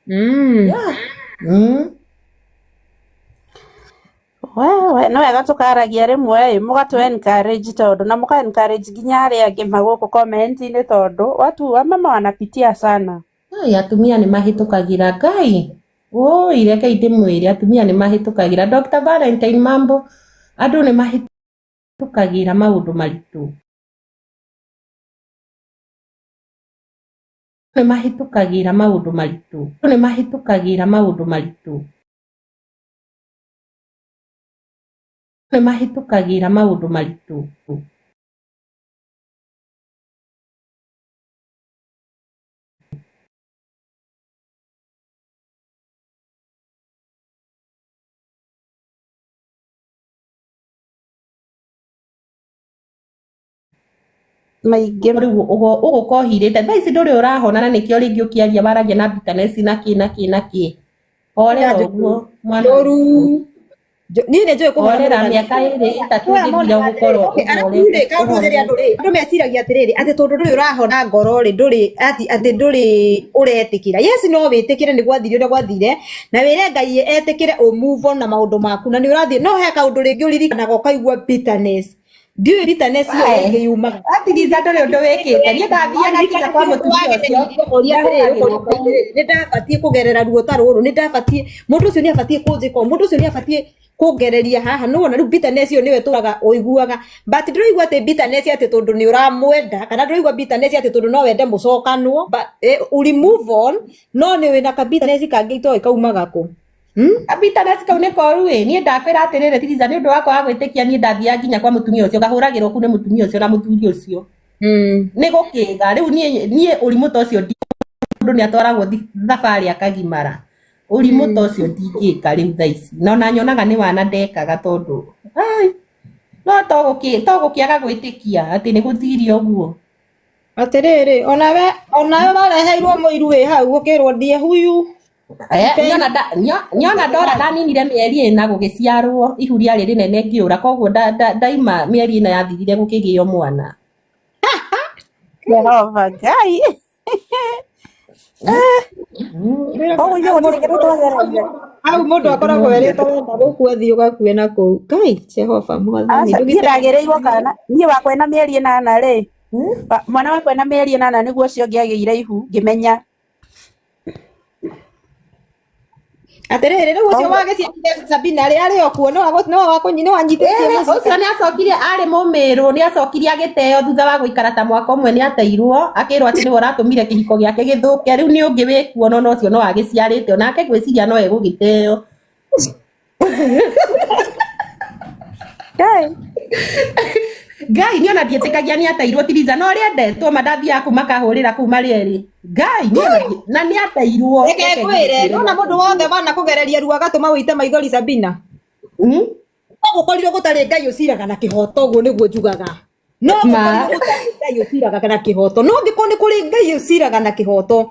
[SPEAKER 2] Yeah.
[SPEAKER 3] Wewe nĩ wega tũkaragia rĩmwe ĩ mũgatũ encourage tondũ na mũka encourage nginya arĩa angĩ magũkũ comment-inĩ tondũ watu wamama wanapitia sana.
[SPEAKER 2] Ai, atumia nĩ mahĩtũkagĩra Ngai. Oi, reke ndĩmwĩre atumia nĩ mahĩtũkagĩra. Dr. Valentine mambo, andũ nĩ mahĩtũkagĩra maũndũ maritũ. Nĩ mahĩtũkagĩra maũndũ maritũ. Nĩ mahĩtũkagĩra maũndũ maritũ. Nĩ mahĩtũkagĩra maũndũ maritũ.
[SPEAKER 3] Maingĩ.
[SPEAKER 2] Rĩu ũgũka ũhirĩte thaa ici ndũrĩ ũrahona na nĩkĩo rĩngĩ ũkĩaria waragia na bitterness na kĩ na kĩ na kĩ. Horera ũguo mwana.
[SPEAKER 1] Ndũru. Niĩ nĩ njũĩ kũhora
[SPEAKER 2] Horera
[SPEAKER 1] mũndũ.
[SPEAKER 2] mĩaka ĩrĩ ĩtatũ ĩngĩthira ũgũkorwo
[SPEAKER 1] Arabu rĩ, kaũndũ njĩre andũ rĩ, andũ meciragia atĩrĩrĩ, atĩ tondũ ndũrĩ ũrahona ngoro rĩ, ndũrĩ atĩ atĩ ndũrĩ ũretĩkĩra. Yes, no wĩtĩkĩre nĩ gwathire ũrĩa gwathire, na wĩre Ngai etĩkĩre ũ move on na maũndũ maku, na nĩ ũrathiĩ. No he kaũndũ rĩngĩ ũririkanaga ũkaigua bitterness. Ndiũĩ bitterness ĩyo rĩngĩ yumaga.
[SPEAKER 2] Atiriza ndũrĩ ũndũ wĩkĩte. Niĩ ndathiaga nginya kwa mũtumia ũcio.
[SPEAKER 1] Nĩ ndabatiĩ kũgerera ruo ta rũrũ, nĩ ndabatiĩ, mũndũ ũcio nĩ abatiĩ kũnjĩka ũũ, mũndũ ũcio nĩ abatiĩ kũngereria haha. Nĩwona rĩu bitterness ĩyo nĩyo ĩtũraga ũiguaga, but ndũraigua atĩ bitterness atĩ tondũ nĩ ũramwenda, kana ndũraigua bitterness atĩ tondũ no wende mũcokanwo, but uri move on, no nĩ wĩna ka bitterness kangĩ itoĩ kaumaga kũ.
[SPEAKER 2] Bitterness kau nĩ koru ĩ. Niĩ ndakwĩra atĩrĩrĩ Tiriza, nĩ ũndũ wa kwaga gwĩtĩkia niĩ ndathiaga nginya kwa mũtumia ũcio ngahũragĩrwo kũu nĩ mũtumia ũcio na mũthuri ũcio. Nĩ gũkĩga rĩu niĩ ũrimũ ta ũcio mũndũ nĩ atwaragwo thabarĩ akagimara. Ũrimũ ta ũcio ndingĩka rĩu thaa ici. Na ona nyonaga nĩ wana ndekaga tondũ ai, no to gũkĩaga gwĩtĩkia atĩ nĩ gũthire ũguo.
[SPEAKER 1] Atĩrĩrĩ, onawe wareheirwo mũiru wĩ hau ũkĩrwo ndiye huyu.
[SPEAKER 2] Niona ndora ndaninire mĩeri ĩna gũgĩciarwo ihu rĩarĩ rĩnene ngĩũra koguo ndaima mĩeri ĩna yathirire gũkĩgĩo mwana.
[SPEAKER 3] Jehova Ngai. Koguo ithuĩ gũtirĩ kĩndũ twagereire.
[SPEAKER 1] Hau mũndũ akoragwo erĩtwo wenda gũkua thiĩ ũgakue na kũu. Ngai Jehova mwathani
[SPEAKER 3] Aca, niĩ
[SPEAKER 1] ndũgĩte.
[SPEAKER 3] ndagĩrĩirwo kana niĩ wakwa ena mĩeri ĩnana rĩ, mwana wakwa ena mĩeri ĩnana nĩguo ũcio ũngĩ agĩire ihu ngĩmenya.
[SPEAKER 1] Atĩrĩrĩ, rĩu ũcio
[SPEAKER 3] Koguo
[SPEAKER 1] wagĩciarire Sabina rĩ arĩ o kuo no no wanyitĩtie mũciĩ.
[SPEAKER 2] Ũcio nĩ acokire arĩ mũmĩrũ nĩ acokire agĩteo thutha wa gũikara ta mwaka ũmwe nĩ ateirwo akĩrwo atĩ nĩwe ũratũmire kĩhiko gĩake gĩthũke rĩu nĩ ũngĩ wĩkuo no ũcio no agĩciarĩte onake ngwĩciria no egũgĩteo.
[SPEAKER 3] Ngai.
[SPEAKER 2] Ngai niĩ ona ndiĩtĩkagia nĩ ateirwo Tiriza no ũrĩa endetwo ma ndathiaga kũu makahũrĩra kũu marĩ erĩ. Ngai niĩ ona na nĩ ateirwo.
[SPEAKER 1] Reke ngwĩre, ndona mũndũ wothe wanakũgereria ruo agatũma wĩite maithori Sabina. No gũkorirwo gũtarĩ Ngai ũciraga na kĩhoto ũguo nĩguo njugaga. No gũkorirwo gũtarĩ Ngai ũciraga na kĩhoto. No angĩkorwo nĩ kũrĩ Ngai ũciraga na kĩhoto.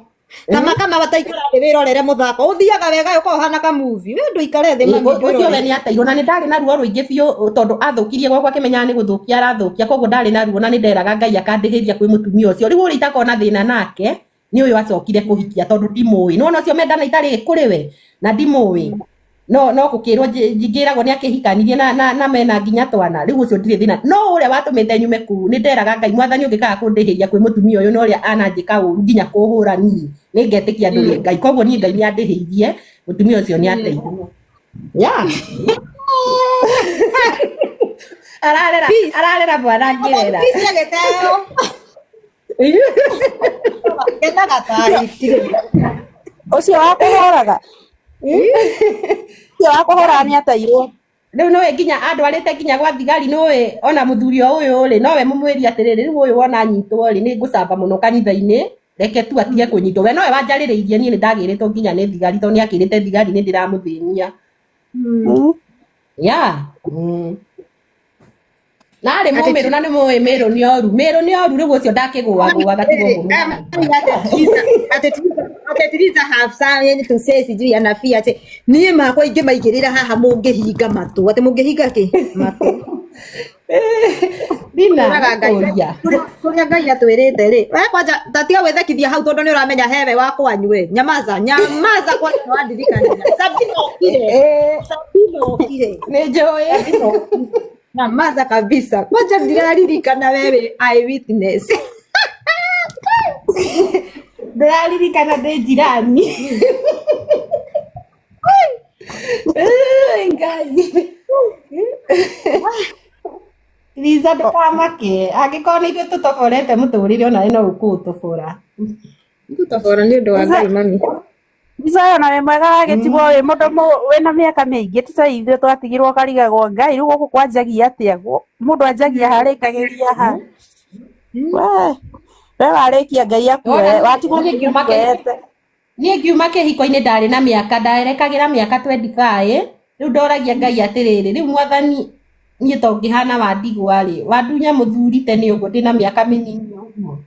[SPEAKER 1] Kama kama wataikara thĩ wĩrorere mũthako ũthiaga wega ũkorwo ũhana ka movie. We ndũikare thĩ mami
[SPEAKER 2] Ũcio we
[SPEAKER 1] ndwĩrorere.
[SPEAKER 2] nĩ ateirwo na nĩ ndarĩ na ruo rũingĩ biũ tondũ athũkirie gwakwa akĩmenyaga nĩ gũthũkia arathũkia koguo ndarĩ na ruo na nĩ nderaga Ngai akandĩhĩria kwĩ mũtumia ũcio. Rĩu ũrĩa itakoragwo na thĩna nake nĩ ũyũ acokire kũhikia tondũ ndimũĩ. Nĩwona ũcio mendana itarĩ kũrĩ we na ndimũĩ. No no gũkĩrwo njingĩragwo nĩ akĩhikanirie na mena nginya twana rĩu ũcio ndirĩ thĩna no ũrĩa watũmĩte nyume kũu nĩ nderaga Ngai mwathani ũngĩkaga kũndĩhĩria kwĩ mũtumia ũyũ na ũrĩa ananjĩka ũru nginya kũhũra niĩ nĩ ngetĩkia ndũrĩ Ngai koguo niĩ Ngai nĩ andĩhĩirie mũtumia ũcio nĩ ateithirwo. Yeah. Ararera ararera mwana ngĩrera.
[SPEAKER 1] Peace agĩteo. Kenaga ta itirĩ.
[SPEAKER 3] Ũcio wa kũhũraga. Ũcio wa kũhũraga nĩ ateirwo.
[SPEAKER 2] Rĩu nĩwe nginya andwarĩte nginya gwa thigari nĩũĩ ona mũthuri o ũyũ rĩ nowe mũmwĩri atĩrĩrĩ rĩu ũyũ wona anyitwo rĩ nĩ ngũcamba mũno kanitha-inĩ reke tu atige kũnyitwo we nowe wanjarĩrĩirie niĩ nĩ ndagĩrĩtwo nginya nĩ thigari tondũ nĩ akĩrĩte thigari nĩ ndĩramũthĩnia. Yeah. Na arĩ mũmĩrũ na nĩ mũĩ mĩrũ nĩ oru mĩrũ nĩ oru rĩu ũcio ndakĩgũagũaga tiga ũguo.
[SPEAKER 1] Ati Teresa have something to say sijui anafia ati niĩ makwa ingĩmaigĩrĩra haha mũngĩhinga matũ atĩ mũngĩhinga kĩ matũ.
[SPEAKER 2] Dina
[SPEAKER 1] Twĩraga Ngai
[SPEAKER 2] kũria.
[SPEAKER 1] kũrĩa Ngai atwĩrĩte rĩ we kwanja tatiga gwĩthekithia hau tondũ nĩ ũramenya hewe wa kwanyu we nyamaza nyamaza kwanja nĩwandirikania Sabina okire Sabina okire
[SPEAKER 2] Nĩ njũĩ.
[SPEAKER 1] Nyamaza kabisa kwanja ndiraririkana wewe eye witness.
[SPEAKER 2] Ndĩraririkana ndĩ njirani. Ngai. Liza ndũkamake angĩkorwo nĩ ithuĩ tũtoborete mũtũrĩre onawe no ũkũũtobora.
[SPEAKER 1] Ngũtobora nĩ ũndũ wa Ngai mami.
[SPEAKER 3] Mbica ĩyo na wĩ mwega wagĩtigwo wĩ mũndũ wĩna mĩaka mĩingĩ ti ta ithuĩ twatigirwo ũkarigagwo Ngai rĩu gũkũ kwanjagia atĩa mũndũ anjagia ha arĩkagĩria ha. We warĩkia Ngai akuoe watigwo
[SPEAKER 2] Niĩ ngiuma
[SPEAKER 3] akuoete.
[SPEAKER 2] Niĩ ngiuma kĩhiko-inĩ ndarĩ na mĩaka ndarekagĩra mĩaka 25 rĩu ndoragia Ngai atĩrĩrĩ rĩu mwathani niĩ to ngĩhana wa ndigwa rĩ wandunya mũthuri tene ũguo ndĩna mĩaka mĩnini ũguo.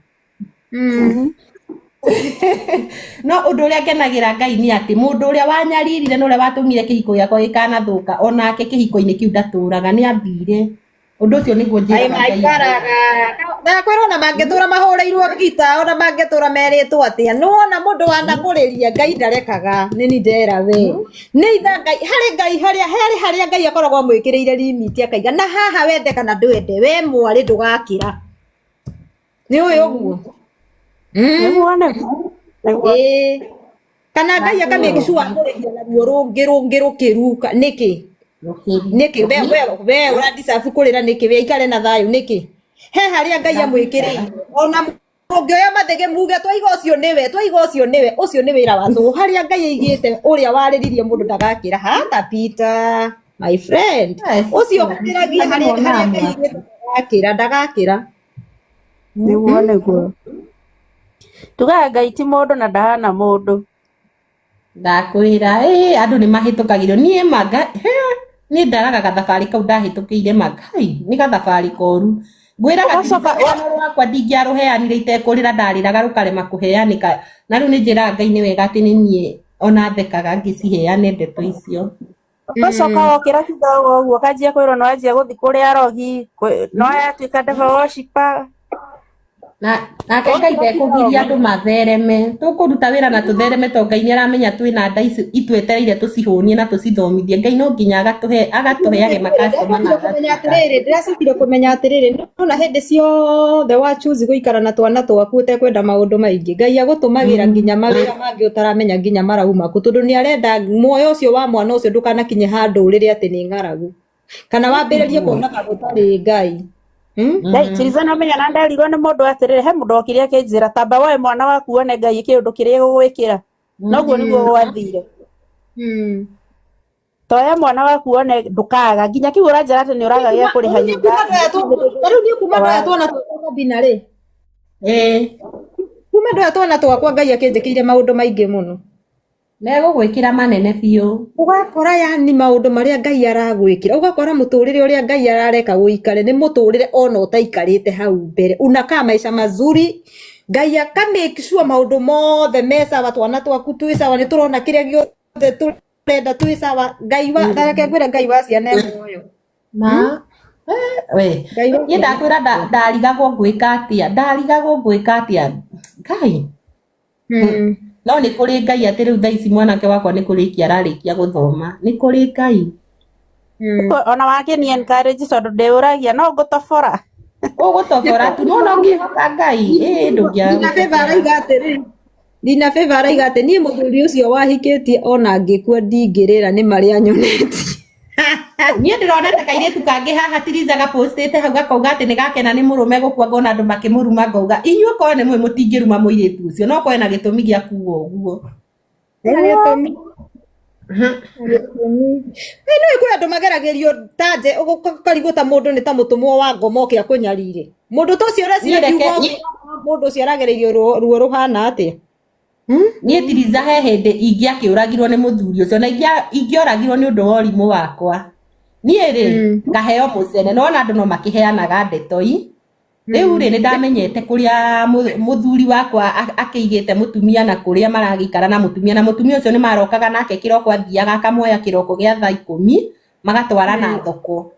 [SPEAKER 2] No ũndũ ũrĩa ngenagĩra Ngai nĩ atĩ mũndũ ũrĩa wanyaririre na ũrĩa watũmire kĩhiko gĩakwa gĩkanathũka onake kĩhiko-inĩ kĩu ndatũraga nĩ athire. Ũndũ ũcio nĩguo
[SPEAKER 1] Ai
[SPEAKER 2] njĩraga Ngai.
[SPEAKER 1] maikaraga ndakwĩra ona mangĩtũra mahũrĩirwo ngita ona mangĩtũra merĩtwo atĩa nĩwona mũndũ wanakũrĩria Ngai ndarekaga nĩ ni ndera we nĩ itha Ngai harĩ Ngai harĩa harĩ harĩa Ngai akoragwo amwĩkĩrĩire limit akaiga na haha wende kana ndwende we mwarĩ ndũgakĩra nĩ ũĩ ũguo.
[SPEAKER 3] Nĩguo nĩguo. Nĩguo.
[SPEAKER 1] Ĩĩ. Kana Ngai akamake sure akũrĩhia na ruo rũngĩ rũngĩ rũkĩruka nĩkĩ nĩkĩ we ũradisabu kũrĩra nĩkĩ we ikare na thayũ nĩkĩ he harĩa Ngai amwĩkĩrĩire ona mũngĩoya mathĩgĩ muge twaiga ũcio nĩwe twaiga ũcio nĩwe ũcio nĩ wĩra wa tũhũ harĩa Ngai aigĩte ũrĩa warĩririe mũndũ ndagakĩra hatapita my friend ũcio ũkĩragia harĩa Ngai aigĩte ndagakĩra ndagakĩra.
[SPEAKER 3] Nĩguo nĩguo. Tugaga Ngai ti mũndũ na ndahana mũndũ.
[SPEAKER 2] Ndakwĩra andũ nĩ mahĩtũkagĩrio niĩ manga niĩ ndaraga gathabarĩ kau ndahĩtũkĩire mangai nĩ gathabarĩ koru ngwĩraga rũgano rwakwa ndingĩarũheanire itekũrĩra ndarĩraga rũkarema kũheanĩka na rĩu nĩ njĩraga Ngai nĩ wega atĩ nĩ niĩ Ona thekaga ngĩciheane ndeto icio.
[SPEAKER 3] Ũgacoka wokĩra kidogo ũguo ũkanjia kwĩrwo nĩ wanjia gũthiĩ kũrĩa arogi, no yatuĩka devil worshiper.
[SPEAKER 2] Na nake Ngai ndekũgiria andũ mathereme. Tũkũruta wĩra na tũthereme to Ngai nĩ aramenya twĩna nda ici itwetereire tũcihũnie na tũcithomithie. Ngai no nginya agatũhe agatũheage makastoma na
[SPEAKER 1] Ndĩracokire kũmenya
[SPEAKER 2] agatuĩka.
[SPEAKER 1] atĩrĩrĩ, ndĩracokire kũmenya atĩrĩrĩ, nona hĩndĩ ciothe wa choose gũikara na twana twaku ũtekwenda maũndũ maingĩ, Ngai agũtũmagĩra nginya mawĩra mangĩ ũtaramenya nginya marauma kũ, tondũ nĩ arenda muoyo ũcio wa mwana ũcio ndũkanakinye handũ ũrĩre atĩ nĩ ng'aragu, kana wambĩrĩrie kuona ta gũtarĩ Ngai.
[SPEAKER 3] Ngai Tiriza no menya na nderirwo nĩ mũndũ atĩrĩrĩ, he mũndũ okire akĩnjĩra tamba woe mwana waku wone Ngai kĩũndũ kĩrĩa egũgwĩkĩra. Noguo nĩguo gwathire. Toya mwana waku wone ndũkaga nginya kĩu ũranjĩra atĩ nĩ ũraga gĩa kũrĩha nyũmba.
[SPEAKER 1] Rĩu niĩ kuma ndoya twana twakwa Sabina rĩ,
[SPEAKER 2] Ĩĩ.
[SPEAKER 1] kuma ndoya twana twakwa Ngai akĩnjĩkĩire maũndũ maingĩ mũno.
[SPEAKER 2] Megũgwĩkĩra manene biũ.
[SPEAKER 1] Ũgakora yani maũndũ marĩa Ngai aragwĩkĩra, ũgakora mũtũrĩre ũrĩa Ngai arareka ũikare nĩ mũtũrĩre ona ũtaikarĩte hau mbere. Unakaa maisha mazuri, Ngai aka make sure maũndũ mothe me sawa, twana twaku twĩ sawa, nĩ tũrona kĩrĩa gĩothe tũrenda twĩ sawa. Ngai wa reke ngwĩre Ngai wa ciana e muoyo.
[SPEAKER 2] Ma we
[SPEAKER 1] Ngai wa
[SPEAKER 2] niĩ ndakwĩra ndarigagwo ngwĩka atĩa, ndarigagwo ngwĩka atĩa Ngai. No nĩ kũrĩ Ngai atĩ rĩu thaa ici mwanake wakwa nĩ kũrĩkia ararĩkia gũthoma. Nĩ kũrĩ Ngai.
[SPEAKER 3] Ona wakĩni encourage tondũ ndĩũragia no ngũtobora.
[SPEAKER 2] Ũgũtobora tu no no ũngĩhoka Ngai. Ĩĩ
[SPEAKER 1] Nina Favor arauga atĩrĩ, Nina Favor arauga atĩ niĩ mũthuri ũcio wahikĩtie ona ngĩkua ndingĩrĩra nĩ marĩa nyonetie.
[SPEAKER 2] Niĩ ndĩronete kairĩtu kangĩ haha Tiriza gapostĩte hau gakauga atĩ nĩ gakena nĩ mũrũme gũkua, ngona andũ makĩmũruma ngauga inyuĩ korwo nĩ mũĩ mũtingĩruma mũirĩtu ũcio no korwo ena gĩtũmi gĩa kuga ũguo.
[SPEAKER 1] Na gĩtũmi. Ĩ nĩ kwĩ andũ mageragĩrio ta nje ũkarigwo ta mũndũ nĩ ta mũtũmwo wa ngoma oke akũnyarire. Mũndũ ta ũcio ũreciria
[SPEAKER 2] Niĩ reke
[SPEAKER 1] kiugo mũndũ ũcio aragereirio ruo rũhana atĩa?
[SPEAKER 2] Niĩ Tiriza he hĩndĩ ingĩakĩũragirwo nĩ mũthuri ũcio na ingĩoragirwo nĩ ũndũ wa ũrimũ wakwa. Niĩ rĩ ngaheo mũcene nona andũ no makĩheanaga ndeto i. Rĩu rĩ nĩ ndamenyete kũrĩa mũthuri wakwa akĩigĩte mũtumia na kũrĩa maragĩikara na mũtumia, na mũtumia ũcio nĩ marokaga nake kĩroko, athiaga akamuoya kĩroko gĩa thaa 10 magatwarana thoko.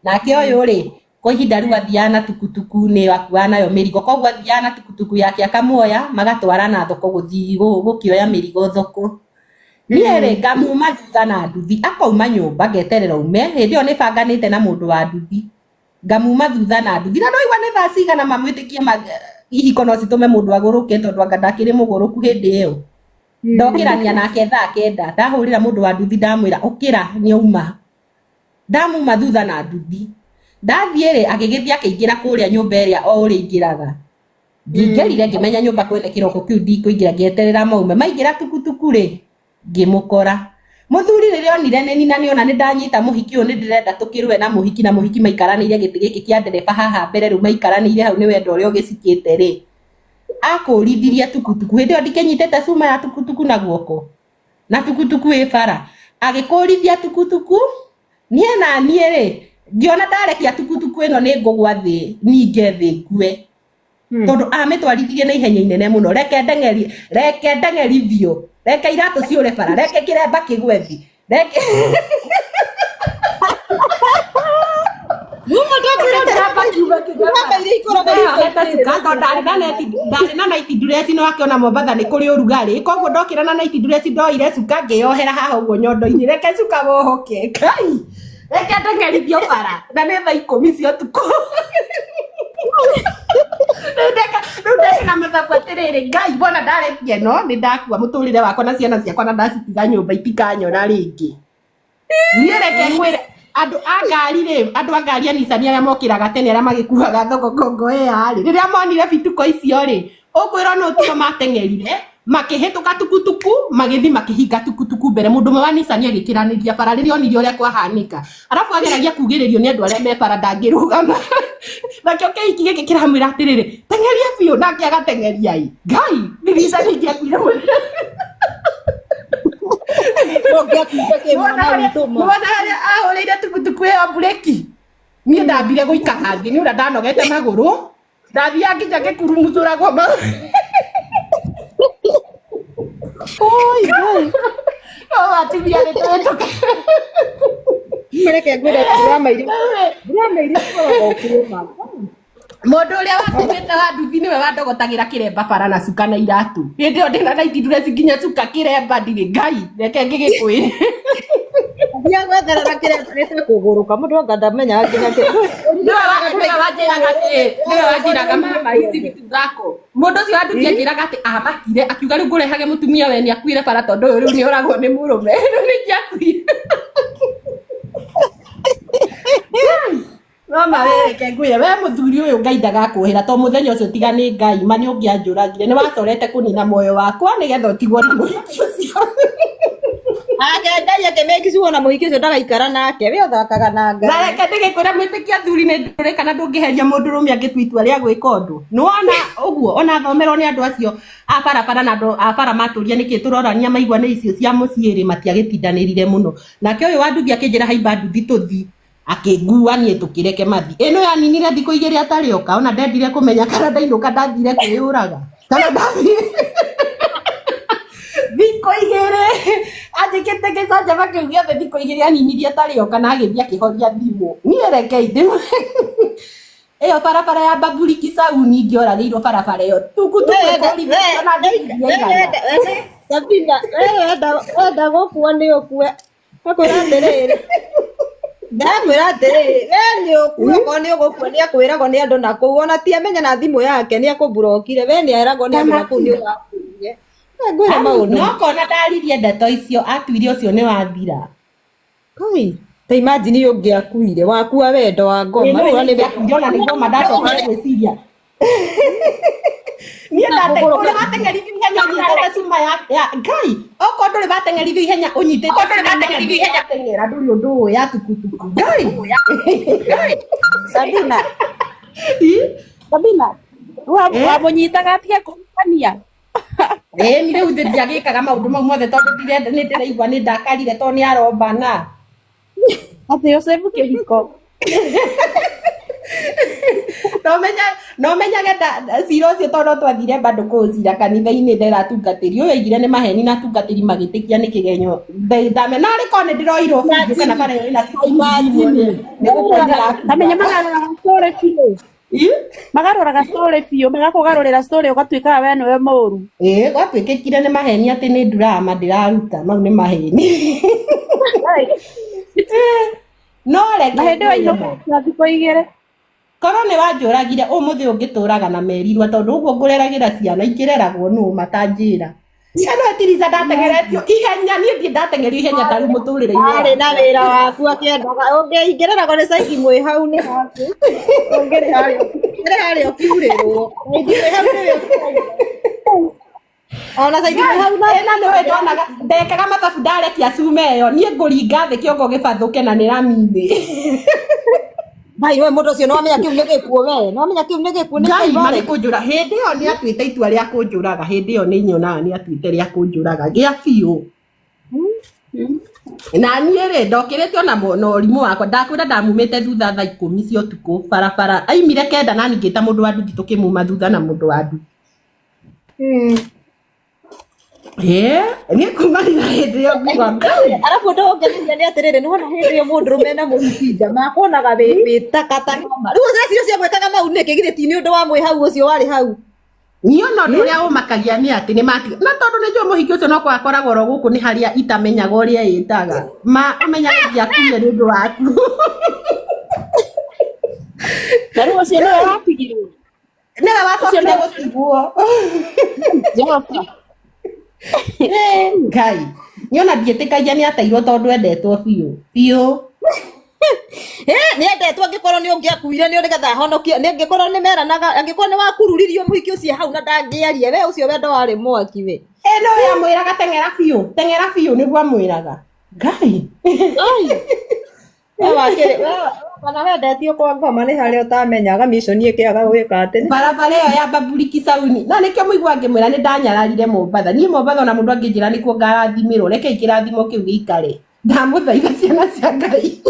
[SPEAKER 2] Nake ũyũ rĩ kwa ihinda rĩu athiaga na tukutuku nĩ akuaga nayo mĩrigo, koguo athiaga na tukutuku yake akamuoya magatwarana thoko gũthiĩ gũkĩoya mĩrigo thoko. Niĩ rĩ ngamuma thutha na nduthi, akauma nyũmba ngeterera ume, hĩndĩ ĩyo nĩ banganĩte na mũndũ wa nduthi, ngamuma thutha na nduthi, na ndwaigua nĩ thaa cigana mamwĩtĩkie ihiko no citũme mũndũ agũrũke tondũ anga ndakĩrĩ mũgũrũku hĩndĩ ĩyo. Ndokĩrania nake thaa 9, ndahũrĩra mũndũ wa nduthi ndamwĩra ũkĩra nĩauma. Ndamuma thutha na nduthi. Ndathiĩ rĩ agĩgĩthiĩ akĩingĩra kũrĩa nyũmba ĩrĩa o ũrĩa ingĩraga. Ndingĩrire ngĩmenya nyũmba kwene kĩroko kĩu ndikũingĩra, ngĩeterera maume. Maingĩra tukutuku rĩ ngĩmũkora. Mũthuri rĩrĩa onire nĩ nina nĩona nĩ ndanyita mũhiki ũyũ nĩ ndĩrenda tũkĩrũe na mũhiki, na mũhiki maikaranĩire gĩtĩ gĩkĩ kĩa ndereba haha mbere, rĩu maikaranĩire hau nĩ wendo ũrĩa ũgĩcikĩte rĩ. Akũrithirie tukutuku hĩndĩ ĩyo ndikĩnyitĩte cuma ya tukutuku na guoko na tukutuku ĩ bara, agĩkũrithia tukutuku. Niĩ na niĩ rĩ ngĩona ndarekia tukutuku ĩno nĩ ngũgwa thĩ ninge thĩ ngue, tondũ amĩtwarithirie na ihenya inene mũno. Reke ndeng'eri, reke ndeng'erithio, reke iratũ ciũre bara, reke kĩremba kĩgwe thĩ, reke ndarĩ na night dress no akĩona Mombatha nĩ kũrĩ ũrugarĩ, koguo ndokĩra na night dress ndoire cuka ngĩyohera haha ũguo nyondo-inĩ, reke cuka wohoke Ngai, reke ndeng'erithio bara na nĩ thaa 10 cia ũtukũ. Rĩu ndeka mathabu atĩrĩrĩ, Ngai mbona ndarekia ĩno nĩ ndakua mũtũrĩre wakwa na ciana ciakwa na ndacitiga nyũmba itikanyona rĩngĩ. Niĩ reke ngwĩre andũ a ngari rĩ, andũ a ngari a Nissan arĩa mokĩraga tene arĩa magĩkuaga thoko Kongowea rĩ, rĩrĩa monire bituko icio rĩ, ũkwĩrwo nũ tio mateng'erire makĩhĩtũka tukutuku magĩthiĩ makĩhinga tukutuku mbere. Mũndũ ũmwe wa Nissan agĩkĩranĩria bara rĩrĩa onire ũrĩa kwahanĩka, arabu ageragia kugĩrĩrio nĩ andũ arĩa me bara ndangĩrũgama. Nakĩo kĩhiki gĩkĩ kĩramwĩra atĩrĩrĩ, teng'eria biũ, nake agateng'eria ĩ Ngai, Nissan ingĩakuire mũno. Wona harĩa ahũrĩire tukutuku ĩyo mburĩki, niĩ ndambire gũikara thĩ nĩ ũrĩa ndanogete magũrũ, ndathiaga nginya ngĩkurumucũragwo magũrũ.
[SPEAKER 3] Oi, Ngai.
[SPEAKER 2] No atumia nĩ tũhĩtũke.
[SPEAKER 1] Reke ngwĩre drama iria drama iria ikoragwo kuo ma.
[SPEAKER 2] Mũndũ ũrĩa watumĩte wa nduthi nĩwe wandogotagĩra kĩremba bara na cuka na iratũ. Hĩndĩ ĩyo ndĩna night dress nginya cuka kĩremba ndirĩ. Ngai, reke ngĩgĩkwĩre.
[SPEAKER 1] Thiaga gwetherera kĩremba gĩtekũgũrũka mũndũ anga ndamenyaga nginya
[SPEAKER 2] Nĩwe wanjĩraga atĩrĩ, nĩwe wanjĩraga mama hizi vitu zako. Mũndũ ũcio wa nduthi anjĩraga atĩ amakire akiuga rĩu ngũrehage mũtumia we nĩakuire bara tondũ ũyũ rĩu nĩoragwo nĩ mũrũme. Rĩu nĩingĩakuire. Mama we reke ngwĩre we mũthuri ũyũ Ngai ndagakũhĩra to mũthenya ũcio tiga nĩ Ngai ma nĩ ũngĩanjũragire nĩ wacorete kũnina muoyo wakwa nĩgetha ũtigwo na mũhiki ũcio.
[SPEAKER 1] Ake Ngai akĩmake sure ona mũhiki ũcio ndagaikara nake we ũthakaga na Ngai.
[SPEAKER 2] Na reke ndĩgĩkwĩra mwĩtĩkia athuri nĩ ndũrĩ kana ndũngĩheria mũndũrũme angĩtua itua rĩa gwĩka ũndũ. Nĩwona ũguo ona thomerwo nĩ andũ acio a barabara na andũ a bara matũria nĩkĩ tũrorania maigua nĩ icio cia mũciĩ rĩ matiagĩtindanĩrire mũno. Nake ũyũ wa nduthi akĩnjĩra haimba nduthi tũthi akĩngua niĩ tũkĩreke mathi. Ĩno yaninire thikũ igĩrĩ atarĩ oka ona ndendire kũmenya kana ndainũka ndathire kwĩyũraga kana ndathire thikũ igĩrĩ anjĩkĩte gĩcanjama kĩu gĩothe thikũ igĩrĩ aninirie atarĩ oka na agĩthiĩ akĩhoria thimũ. Niĩ rekei ndĩ ĩyo barabara ya Baburi Kisauni ingĩoragĩirwo barabara ĩyo tukutuku ĩkũrithĩtio na nginya igana.
[SPEAKER 1] Sabina, we wenda gũkua nĩ ũkue. Akwĩra atĩrĩrĩ, ndakwĩra atĩrĩrĩ, we nĩ ũkue okorwo nĩ ũgũkua nĩ akwĩragwo nĩ andũ na kũu ona ti amenya na thimũ yake nĩ akũmburokire we nĩ eragwo nĩ andũ na kũu nĩ ũrakuire. Ngwĩre maũndũ.
[SPEAKER 2] No kona ndaririe ndeto icio atuire ũcio nĩ wathira.
[SPEAKER 1] Kai, ta imagine ũngĩakuire wakua wendo wa ngoma rĩu nĩ
[SPEAKER 2] Ingĩakuire ona nĩ ngoma ndacokire gwĩciria. Niĩ ũrĩa wateng'erithio ihenya ũnyitĩte cuma ya Ngai okorwo ndũrĩ wateng'erithio ihenya ũnyitĩte cuma ya teng'era ndũrĩ ũndũ ũĩ ya tukutuku Ngai.
[SPEAKER 3] Sabina. Sabina. Wamũnyitaga atige kũhikania.
[SPEAKER 2] Ĩĩ ni rĩu ndiagĩkaga maũndũ mau mothe tondũ ndirenda nĩ ndĩraigua nĩ ndakarire tondũ nĩ arombana.
[SPEAKER 3] Atĩ ũcĩbu kĩhiko.
[SPEAKER 2] No menyage cira ũcio tondũ no twathire bado kũũcira kanitha-inĩ ndera atungatĩri ũyũ aigire nĩ maheni na atungatĩri magĩtĩkia nĩ kĩgenyo ndame narĩ korwo nĩ ndĩroirwo biũ kana bara ĩyo ĩna CCTV nĩ gũkua ndĩrakua.
[SPEAKER 3] Tamenya magaroraga story biũ. Magaroraga story biũ magakũgarũrĩra story ũgatuĩka we nĩwe mũru.
[SPEAKER 2] Ĩĩ gwatuĩkĩkire nĩ maheni atĩ nĩ drama ndĩraruta mau nĩ maheni. No reke
[SPEAKER 3] Na hĩndĩ ĩyo inũka thikũ igĩrĩ.
[SPEAKER 2] Korwo nĩ wanjũragire ũmũthĩ ũngĩtũraga na merirwa tondũ ũguo ngũreragĩra ciana ikĩreragwo nũ matanjĩra. Ĩno tirica ndateng'eretio ihenya niĩ ndirĩ ndateng'erio ihenya ta rĩu mũtũrĩre-inĩ
[SPEAKER 1] Arĩ na wĩra waku akĩendaga ũngĩingĩrĩragwo nĩ caiki mwĩ hau nĩ haku ũngĩrĩ harĩa ũkiurĩrwo caiki mwĩ hau nĩwe ũkiurĩrwo. Ona caiki mwĩ hau na
[SPEAKER 2] Ĩna nĩwe ndonaga ndekaga mathabu ndarekia cuma ĩyo niĩ ngũringa thĩ kĩongo gĩbathũke na nĩ rami-inĩ.
[SPEAKER 1] Ngai we mũndũ ũcio nĩwamenya kĩu nĩ gĩkuũ we nĩwamenya kĩu nĩ gĩkuũ nĩ
[SPEAKER 2] Ngai
[SPEAKER 1] kĩu
[SPEAKER 2] ma nĩ kũnjũra hĩndĩ ĩyo nĩ atuĩte itua rĩa kũnjũraga hĩndĩ ĩyo nĩ nyonaga nĩ atuĩte rĩa kũnjũraga gĩa biũ. Na niĩ rĩ ndokĩrĩte ona na ũrimũ wakwa ndakwĩra ndamumĩte thutha thaa ikũmi cia ũtukũ barabara aimire kenda na niĩ ngĩta mũndũ wa nduthi tũkĩmuma thutha na mũndũ wa nduthi. Ĩĩ niĩ kumania na hĩndĩ ĩyo nguga Ngai.
[SPEAKER 1] Arabu ũndũ ũngenagia nĩ atĩrĩrĩ nĩwona hĩndĩ ĩyo mũndũrũme na mũhiki nja makuonaga wĩ takataka ma rĩu ũcio cio ciamwĩkaga mau nĩkĩ githĩ ti nĩ ũndũ wa mwĩ hau ũcio warĩ hau.
[SPEAKER 2] Niĩ ona ũndũ ũrĩa ũmakagia nĩ atĩ nĩ matiga na tondũ nĩ njũĩ mũhiki ũcio no kwakoragwo oro gũkũ nĩ harĩa itamenyaga ũrĩa ĩtaga ma ũmenyaga ingĩakuire nĩ ũndũ waku.
[SPEAKER 3] Na rĩu ũcio nĩwe watigirwo.
[SPEAKER 2] Nĩwe wacokire gũtigwo.
[SPEAKER 3] Jehova.
[SPEAKER 2] Ngai niĩ ona ndiĩtĩkagia nĩ ateirwo tondũ endetwo biũ biũ.
[SPEAKER 1] Nĩ endetwo angĩkorwo nĩ ũngĩakuire nĩ nĩgetha ahonokie nĩ angĩkorwo nĩ meranaga angĩkorwo nĩ wakururirio mũhiki ũcio hau na ndangĩaria we ũcio wendo warĩ mwaki we.
[SPEAKER 2] Ĩ no we amwĩraga teng'era biũ teng'era biũ nĩguo amwĩraga. Ngai.
[SPEAKER 1] We wakĩrĩ we kana wendetio kwa ngoma nĩ harĩa ũtamenyaga mission ĩkĩaga gwĩka atĩ.
[SPEAKER 2] Barabara ĩyo ya Baburi Kisauni na nĩkĩo mũigua ngĩmwĩra nĩ ndanyararire Mombatha niĩ Mombatha ona mũndũ angĩnjĩra nĩkuo ngarathimĩrwo rekei kĩrathimo kĩu gĩikare ndamũthaitha ciana cia Ngai.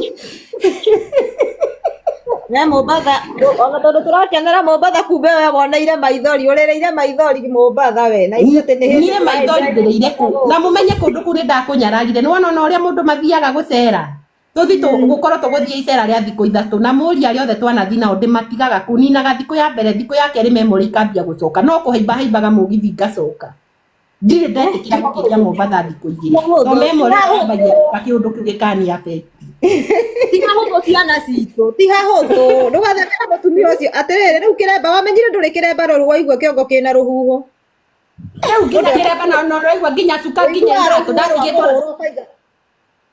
[SPEAKER 1] We Mombatha, ona tondũ tũrakenera Mombatha kumbe we woneire maithori, ũrĩrĩire maithori Mombatha we. Na ithuĩ atĩ nĩ hĩndĩ
[SPEAKER 2] Niĩ maithori ndĩrĩire kũu na mũmenye kũndũ kũu nĩ ndakũnyararire. Nĩ wona ona ũrĩa mũndũ mathiaga gũcera, tũthi gũkorwo tũgũthiĩ icera rĩa thikũ 3 na mũri arĩa othe twanathi nao ndĩmatigaga kũu. Ninaga thikũ ya mbere, thikũ ya kerĩ memory ikambia gũcoka, no kũhaimba haimbaga mũgithi ngacoka. Ndirĩ ndetĩkĩra gũkĩria Mombatha thikũ 2, to memory yambagia gũka kĩũndũ kĩu gĩkani affect.
[SPEAKER 1] Ti hahũthũ ciana citũ, ti hahũthũ. Ndũgathekere mũtumia ũcio. Atĩrĩrĩ, rĩu kĩremba wamenyire ndũrĩ kĩremba rũru waigua kĩongo kĩna rũhuho.
[SPEAKER 2] Rĩu nginya kĩremba na no ũraigua nginya cuka nginya
[SPEAKER 1] Ũiguaga
[SPEAKER 2] iratũ
[SPEAKER 1] rũhuho rwa
[SPEAKER 2] ndatigĩtwo
[SPEAKER 1] kũhũrwo ũkaiga,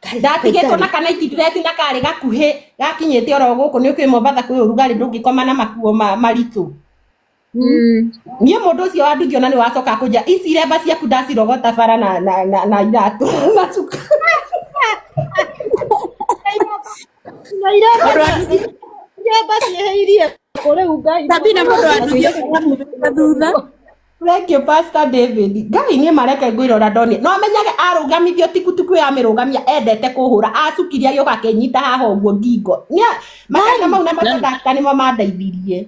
[SPEAKER 1] Ngai,
[SPEAKER 2] ndatigĩtwo
[SPEAKER 1] Ngai.
[SPEAKER 2] na kana night dress na karĩ gakuhĩ gakinyĩte oro gũkũ. Nĩ ũkĩũĩ Mombatha kwĩ ũrugarĩ, ndũngĩkoma na makuo maritũ. Niĩ mũndũ ũcio wa nduthi ona nĩ wacoka kũnja ici iremba ciaku ndacirogota bara na na na, na iratũ na cuka.
[SPEAKER 1] Na iremba ciĩhĩirie kũ rĩu Ngai.
[SPEAKER 3] Sabina mũndũ wa nduthi ũcio amumĩte thutha.
[SPEAKER 2] Thank you Pastor David. Ngai niĩ mareke ngwĩrora ndoni. No menyage arũgamithio tikutuku yamĩrũgamia endete kũhũra acukirie agĩũka akĩnyita haha ũguo ngingo. Makanga mau na makondakta nĩmo mandeithirie.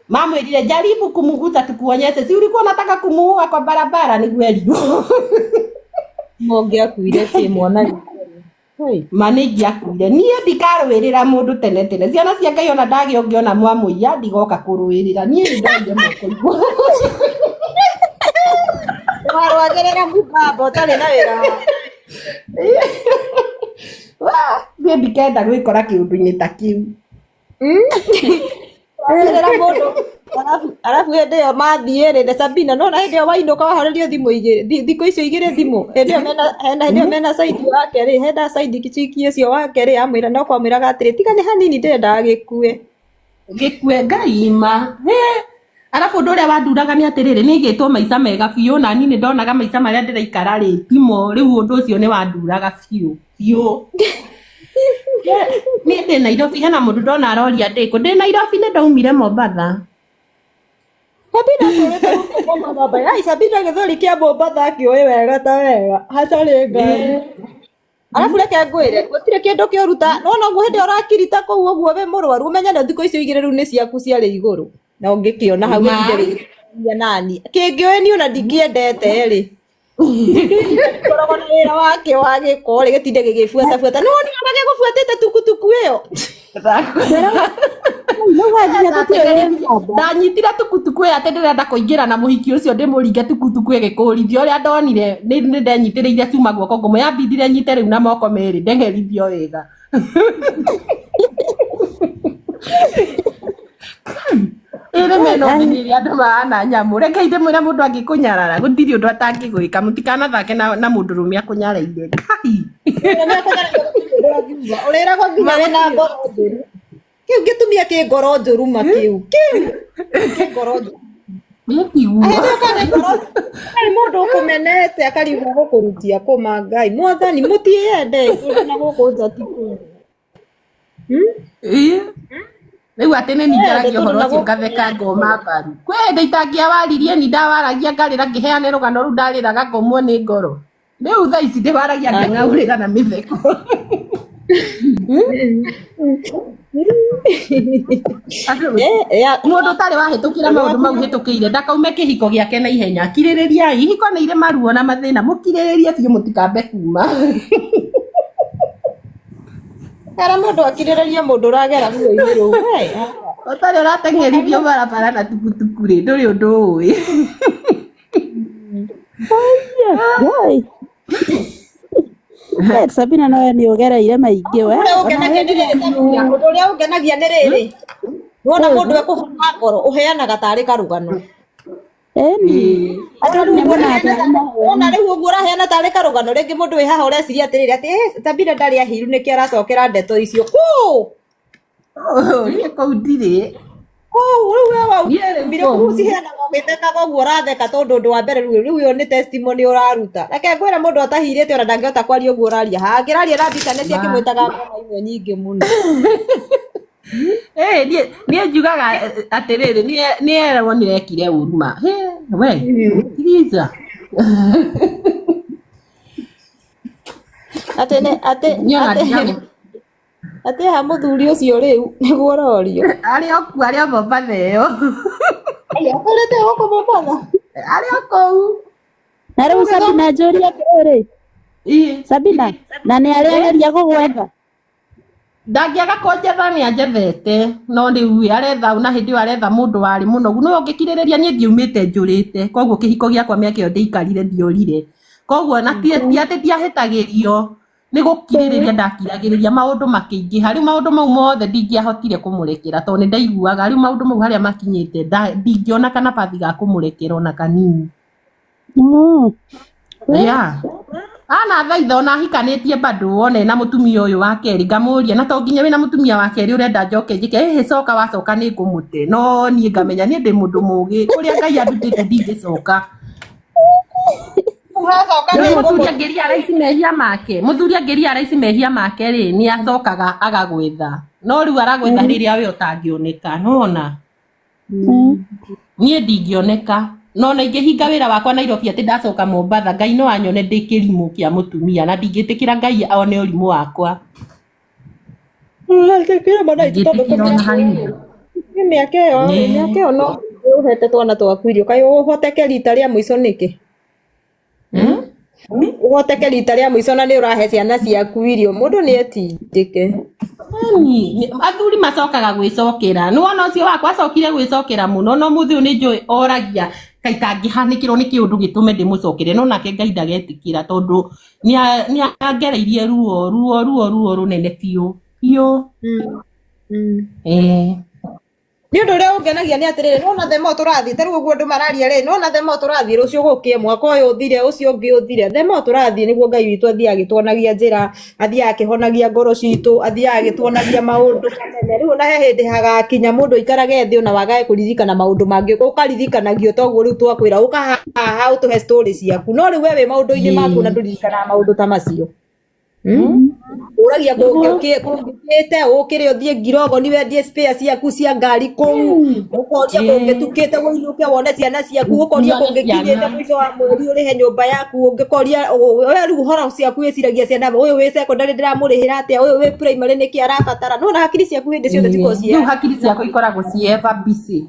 [SPEAKER 2] Mamwĩrire jaribu kumuguza tukuonyeshe, si ulikuwa unataka kumuua kwa barabara? Nĩguo erirwo.
[SPEAKER 1] Mũngĩakuire kĩ mwana? Hey.
[SPEAKER 2] Ma nĩ ingĩakuire. Niĩ ndikarũĩrĩra mũndũ tene tene. Ciana cia Ngai ona ndagĩa ũngĩona mwamũiya ndigoka kũrũĩrĩra. Niĩ nĩ ndoire moko igũrũ.
[SPEAKER 1] Warwagĩrĩra mũbamba ũtarĩ na wĩra waku.
[SPEAKER 2] Wah, niĩ ndikenda gwĩkora kĩũndũ-inĩ ta kĩu.
[SPEAKER 1] Warwagĩrĩra mũndũ arabu hĩndĩ ĩyo mathiĩ rĩ na Sabina, nona hĩndĩ ĩyo wainũka wahorerio thimũ igĩrĩ, thikũ icio igĩrĩ thimũ. Hĩndĩ ĩyo mena hĩndĩ ĩyo mena saidi wake rĩ, hena saidi kichiki ũcio wake rĩ, amwĩra no kwamwĩraga atĩrĩ, tiga nĩ hanini ndĩrendaga gĩkue.
[SPEAKER 2] Gĩkue Ngai ma. Arabu ũndũ ũrĩa wanduraga nĩ atĩrĩrĩ, nĩ igĩtwo maica mega biũ na niĩ nĩ ndonaga maica marĩa ndĩraikara rĩ timo. Rĩu ũndũ ũcio nĩ wanduraga biũ biũ. Niĩ ndĩ Nairobi, hena mũndũ ndona aroria ndĩkũ. Ndĩ Nairobi nĩ ndaumire Mombatha.
[SPEAKER 1] Sabina atũrĩte gũkũ Mombatha. Ai, Sabina gĩthweri kĩa Mombatha akĩũĩ wega ta wega. Hatarĩ nganja. Arabu reke ngwĩre, gũtirĩ kĩndũ kĩũru ta nĩwona ũguo hĩndĩ ĩyo ũrakirita kũu ũguo wĩ mũrwaru, ũmenye na thikũ icio igĩrĩ rĩu nĩ ciaku ciarĩ igũrũ. Na ũngĩkĩona hau gĩtinde gĩgĩkenia nani. Kĩngĩũĩ niĩ ona ndikĩendete rĩ. Koragwo na wĩra wake wa gĩko rĩ, gĩtinde gĩgĩbuatabuata. Nĩwonire ona gĩgũbuatĩte tukutuku ĩyo.
[SPEAKER 2] Ndanyitire tukutuku ĩyo atĩ ndĩrenda kũingĩra na mũhiki ũcio ndĩmũringe tukutuku ĩgĩkũrithio. Ũrĩa ndonire nĩ ndenyitĩrĩire cuma guoko kũmwe, yambindire nyite rĩu na moko merĩ ndeng'erithio wega. Ĩrĩ mena ũthĩnĩria andũ mahana nyamũ. Reke ndĩmwĩre mũndũ angĩkũnyarara gũtirĩ ũndũ atangĩgwĩka. Mũtikanathake na mũndũrũme akũnyaraire. Kai.
[SPEAKER 1] Ũrĩragwo nginya wĩna ngoro njũru. Kĩu gĩtumia kĩ ngoro njũru ma kĩu. Kĩu kĩ ngoro njũru.
[SPEAKER 2] Nĩ tiguo.
[SPEAKER 1] Harĩ mũndũ ũkũmenete akarigwo gũkũrutia kũma Ngai. Mwathani mũtiende na gũkũ nja ti kwega.
[SPEAKER 2] Rĩu atĩ nĩ ningeragia ũhoro ũcio ngatheka ngoma mbaru. Kwĩ hĩndĩ itangĩawaririe ni ndawaragia ngarĩra ngĩheane rũgano rũu ndarĩraga ngomwo nĩ ngoro. Rĩu thaa ici ndĩwaragia ngang'aurĩra na mĩtheko. Mũndũ ũtarĩ wahĩtũkĩra maũndũ mau hĩtũkĩire ndakaume kĩhiko gĩake na ihenya. Kirĩrĩriai, ihiko nĩ irĩ maruo na mathĩna, mũkirĩrĩrie biũ mũtikambe kuma.
[SPEAKER 1] Era mũndũ akirĩrĩrie mũndũ ũragera ruo-inĩ rũu.
[SPEAKER 2] Ũtarĩ ũrateng'erithio barabara na tukutuku rĩ, ndũrĩ ũndũ ũĩ.
[SPEAKER 3] Sabina nowe nĩ ũgereire maingĩ we.
[SPEAKER 1] Ũndũ ũrĩa ũngenagia nĩ rĩrĩ, wona mũndũ ekũhona ngoro ũheanaga tarĩ karũgano. Wona rĩu ũguo ũraheana tarĩ karũgano, rĩngĩ mũndũ wĩ haha ũreciria atĩrĩrĩ atĩ Sabina ndarĩ ahiru nĩkĩo aracokera ndeto icio. Kũũ!
[SPEAKER 2] Niĩ kũu ndirĩ.
[SPEAKER 1] Kũu rĩu we waumire kũu ciheanagwo ũgĩthekaga ũguo ũratheka tondũ ũndũ wa mbere rĩu ĩyo nĩ testimony ũraruta. Reke ngwĩre mũndũ atahirĩte ona ndangĩhota kwaria ũguo ũraria haha. Angĩraria na mbica nĩ ciakĩmwĩtaga ngoma imwe nyingĩ mũno.
[SPEAKER 2] Niĩ njugaga atĩrĩrĩ, nĩ erwo nĩrekire ũru ma. We, Tiriza.
[SPEAKER 1] Atĩ atĩ atĩ Atĩ ha mũthuri ũcio rĩu nĩguo ũrorio.
[SPEAKER 2] Arĩ o kuo, arĩ o Mombatha ĩyo.
[SPEAKER 1] Akorete gũkũ Mombatha.
[SPEAKER 2] Arĩ o kũu.
[SPEAKER 4] Na rĩu Sabina njũrie atĩrĩrĩ,
[SPEAKER 2] Ii.
[SPEAKER 4] Sabina, na nĩ arĩ ageria gũgwetha?
[SPEAKER 2] Ndangĩaga kũnjetha, nĩ anjethete, no rĩu ĩ, aretha na hĩndĩ ĩyo aretha mũndũ warĩ mũnogu. Nĩwe ũngĩkirĩrĩria, niĩ ndiaumĩte njũrĩte, koguo kĩhiko gĩakwa mĩaka ĩyo ndĩikarire ndiorire. Koguo na ti atĩ ndiahĩtagĩrio, nĩ gũkirĩrĩria ndakiragĩrĩria maũndũ makĩingĩha. Rĩu maũndũ mau mothe ndingĩahotire kũmũrekera tondũ nĩ ndaiguaga rĩu maũndũ mau harĩa makinyĩte ndingĩona kana bathi ga kũmũrekera ona kanini. Yeah. Ana thaitha ona ahikanĩtie bado one na mũtumia ũyũ wa kerĩ, ngamũria na to nginya wĩna mũtumia wa kerĩ ũrenda njoke njĩke ĩhĩ, coka wacoka nĩ ngũmũte, no niĩ ngamenya niĩ ndĩ mũndũ mũgĩ, kũrĩa Ngai andutĩte ndingĩcoka.
[SPEAKER 1] Wacoka
[SPEAKER 2] Rĩu
[SPEAKER 1] nĩ
[SPEAKER 2] mũthuri
[SPEAKER 1] ngũmũte.
[SPEAKER 2] angĩria mehia make, mũthuri angĩria mehia make rĩ, nĩ acokaga agagwetha, no rĩu aragwetha rĩrĩa we ũtangĩoneka, nĩwona? Niĩ ndingĩoneka, no na ingĩhinga wĩra wakwa Nairobi atĩ ndacoka Mombatha, Ngai no anyone ndĩ kĩrimũ kĩa mũtumia, na ndingĩtĩkĩra Ngai one ũrimũ wakwa.
[SPEAKER 1] Ndingĩtĩkĩra mwana witũ tondũ
[SPEAKER 2] Ndingĩtĩkĩra ona hanini.
[SPEAKER 1] nĩ mĩaka ĩyo rĩ, mĩaka ĩyo no ũhete twana twaku irio, kaĩ ũhoteke rita rĩa mũico nĩkĩ? Ũhoteke rita rĩa mũico na nĩ ũrahe ciana ciaku irio, mũndũ nĩ etindĩke.
[SPEAKER 2] Yaani, athuri macokaga gwĩcokera, nĩwona ũcio wakwa acokire gwĩcokera mũno, no mũthĩ ũyũ nĩ njũĩ oragia kaĩ tangĩhanĩkĩrwo nĩ kĩũndũ gĩtũme ndĩmũcokere, no nake Ngai ndagetĩkĩra tondũ nĩ angereirie ruo ruo ruo ruo rũnene biũ biũ.
[SPEAKER 1] Nĩ ũndũ ũrĩa ũngenagia nĩ atĩrĩrĩ, nĩwona the more tũrathiĩ, ta rĩu ũguo andũ mararia rĩ, nĩwona the more tũrathiĩ, rũciũ gũkĩe mwaka ũyũ ũthire, ũcio ũngĩ ũthire, the more tũrathiĩ nĩguo Ngai witũ athiaga agĩtuonagia njĩra, athiaga akĩhonagia ngoro citũ, athiaga agĩtuonagia maũndũ manene. Rĩu ona he hĩndĩ hagakinya mũndũ aikarage thĩ ona wagage kũririkana maũndũ mangĩ, ũkaririkanagio toguo rĩu twakwĩra, ũka haha ũtũhe story ciaku, no rĩu we wĩ maũndũ-inĩ maku na ndũririkanaga maũndũ ta macio. Ũragia kũngĩkĩte ũkĩre ũthiĩ ngirogoni wendie spare ciaku cia ngari kũu, ũkoria kũngĩtukĩte ũinũke wone ciana ciaku, ũkoria
[SPEAKER 2] Wone
[SPEAKER 1] kũngĩkinyĩte
[SPEAKER 2] ciana.
[SPEAKER 1] mũico wa mweri ũrĩhe nyũmba yaku, ũngĩkoria we rĩu ũhoro ciaku wĩciragia ciana, ũyũ wĩ secondary ndĩramũrĩhĩra atĩa, ũyũ wĩ primary nĩkĩ arabatara, nĩwona hakiri ciaku hĩndĩ ciothe cikoragwo ciĩ
[SPEAKER 2] Rĩu hakiri ciakwa ikoragwo ciĩ ever busy.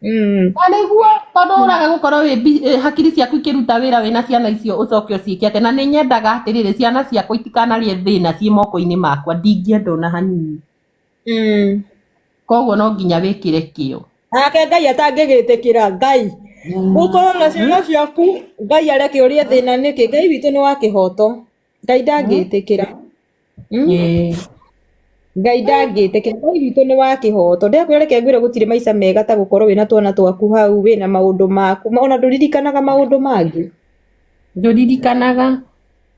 [SPEAKER 2] Na nĩguo tondũ ũraga gũkorwo wĩ hakiri ciaku ikĩruta wĩra wĩna ciana icio ũcoke ũciĩke atĩa, na nĩ nyendaga atĩrĩrĩ, ciana ciakwa itikanarĩe thĩna ciĩ moko-inĩ makwa, ndingĩenda ona hanini. Koguo no nginya wĩkĩre kĩo.
[SPEAKER 1] Nake Ngai atangĩgĩtĩkĩra, Ngai ũkorwo na ciana ciaku, Ngai areke ũrĩe thĩna nĩkĩ? Ngai witũ nĩ wa kĩhoto, Ngai ndangĩtĩkĩra. Ngai ndangĩtĩkĩra, Ngai witũ nĩ wa kĩhoto. Ndĩrakwĩra reke ngwĩre gũtirĩ maica mega ta gũkorwo wĩna twana twaku hau, wĩna maũndũ maku, ona ndũririkanaga maũndũ mangĩ.
[SPEAKER 2] Ndũririkanaga.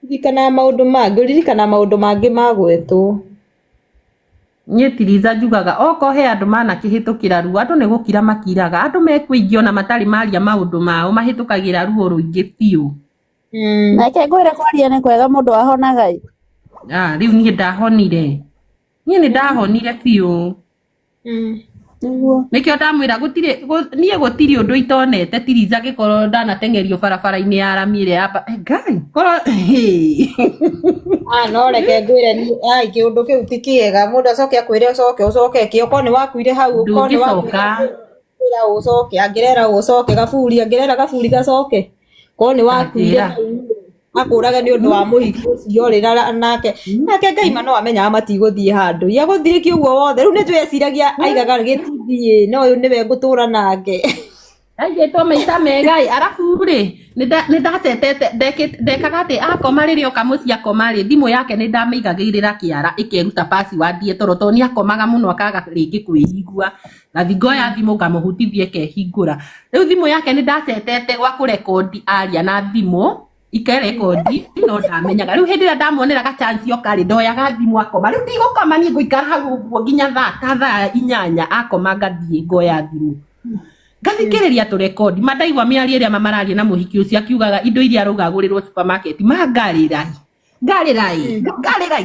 [SPEAKER 1] Ririkanaga maũndũ mangĩ, ũririkanaga maũndũ mangĩ magwetwo.
[SPEAKER 2] Niĩ Tiriza njugaga okorwo he andũ manakĩhĩtũkĩra ruo, andũ nĩ gũkira makiraga, andũ mekũingĩ ona matarĩ maria maũndũ mao, mahĩtũkagĩra ruo rũingĩ biũ.
[SPEAKER 4] Nake ngwĩre kwaria nĩ kwega mũndũ ahonaga ĩ.
[SPEAKER 2] Rĩu niĩ ndahonire, niĩ nĩ ndahonire biũ.
[SPEAKER 4] Nĩguo.
[SPEAKER 2] Nĩkĩo ndamwĩra gũtirĩ niĩ gũtirĩ ũndũ itonete Tiriza angĩkorwo ndanateng'erio barabara-inĩ ya rami ĩrĩa ya Ngai korwo.
[SPEAKER 1] No reke ngwĩre niĩ, ai kĩũndũ kĩu ti kĩega, mũndũ acoke akwĩre ũcoke ũcoke kĩ, okorwo nĩ wakuire hau, okorwo nĩ wakuire
[SPEAKER 2] Ndũngĩcoka.
[SPEAKER 1] Ĩra ũcoke, angĩrera ũcoke gaburi, angĩrera gaburi gacoke, korwo nĩ wakuire
[SPEAKER 2] Ndangĩra.
[SPEAKER 1] hau akũrage nĩ ũndũ wa mũhiki ũcio rĩ, na nake nake Ngai ma no amenyaga matigũthiĩ handũ, ya gũthirĩki ũguo wothe, rĩu nĩ njũĩ eciragia aigaga gĩtithiĩ, no ũyũ nĩwe ngũtũra nake.
[SPEAKER 2] Aigĩtwo maica mega ĩ, arabu rĩ nĩ ndacetete ndekaga atĩ akoma rĩrĩa oka mũciĩ akoma rĩ, thimũ yake nĩ ndamĩigagĩrĩra kĩara ĩkeruta password ĩtoro tondũ nĩ akomaga mũno akaga rĩngĩ kwĩigua, ngathi ngoya thimũ ngamũhutithia ĩkehingũra. Rĩu thimũ yake nĩ ndacetete gwa kũrekondi aria na thimũ ikerekondi, no ndamenyaga. Rĩu hĩndĩ ĩrĩa ndamuonera ga chance oka rĩ, ndoyaga thimũ akoma. Rĩu ndigũkoma niĩ ngũikara hau ũguo nginya thaa ta thaa 8 akoma ngathiĩ ngoya thimũ ngathikĩrĩria tũrekondi, ma ndaigua mĩario ĩrĩa mamararia na mũhiki ũcio akiugaga indo iria arauga agũrĩrwo supermarket, ma ngarĩra ngarĩra ngarĩra.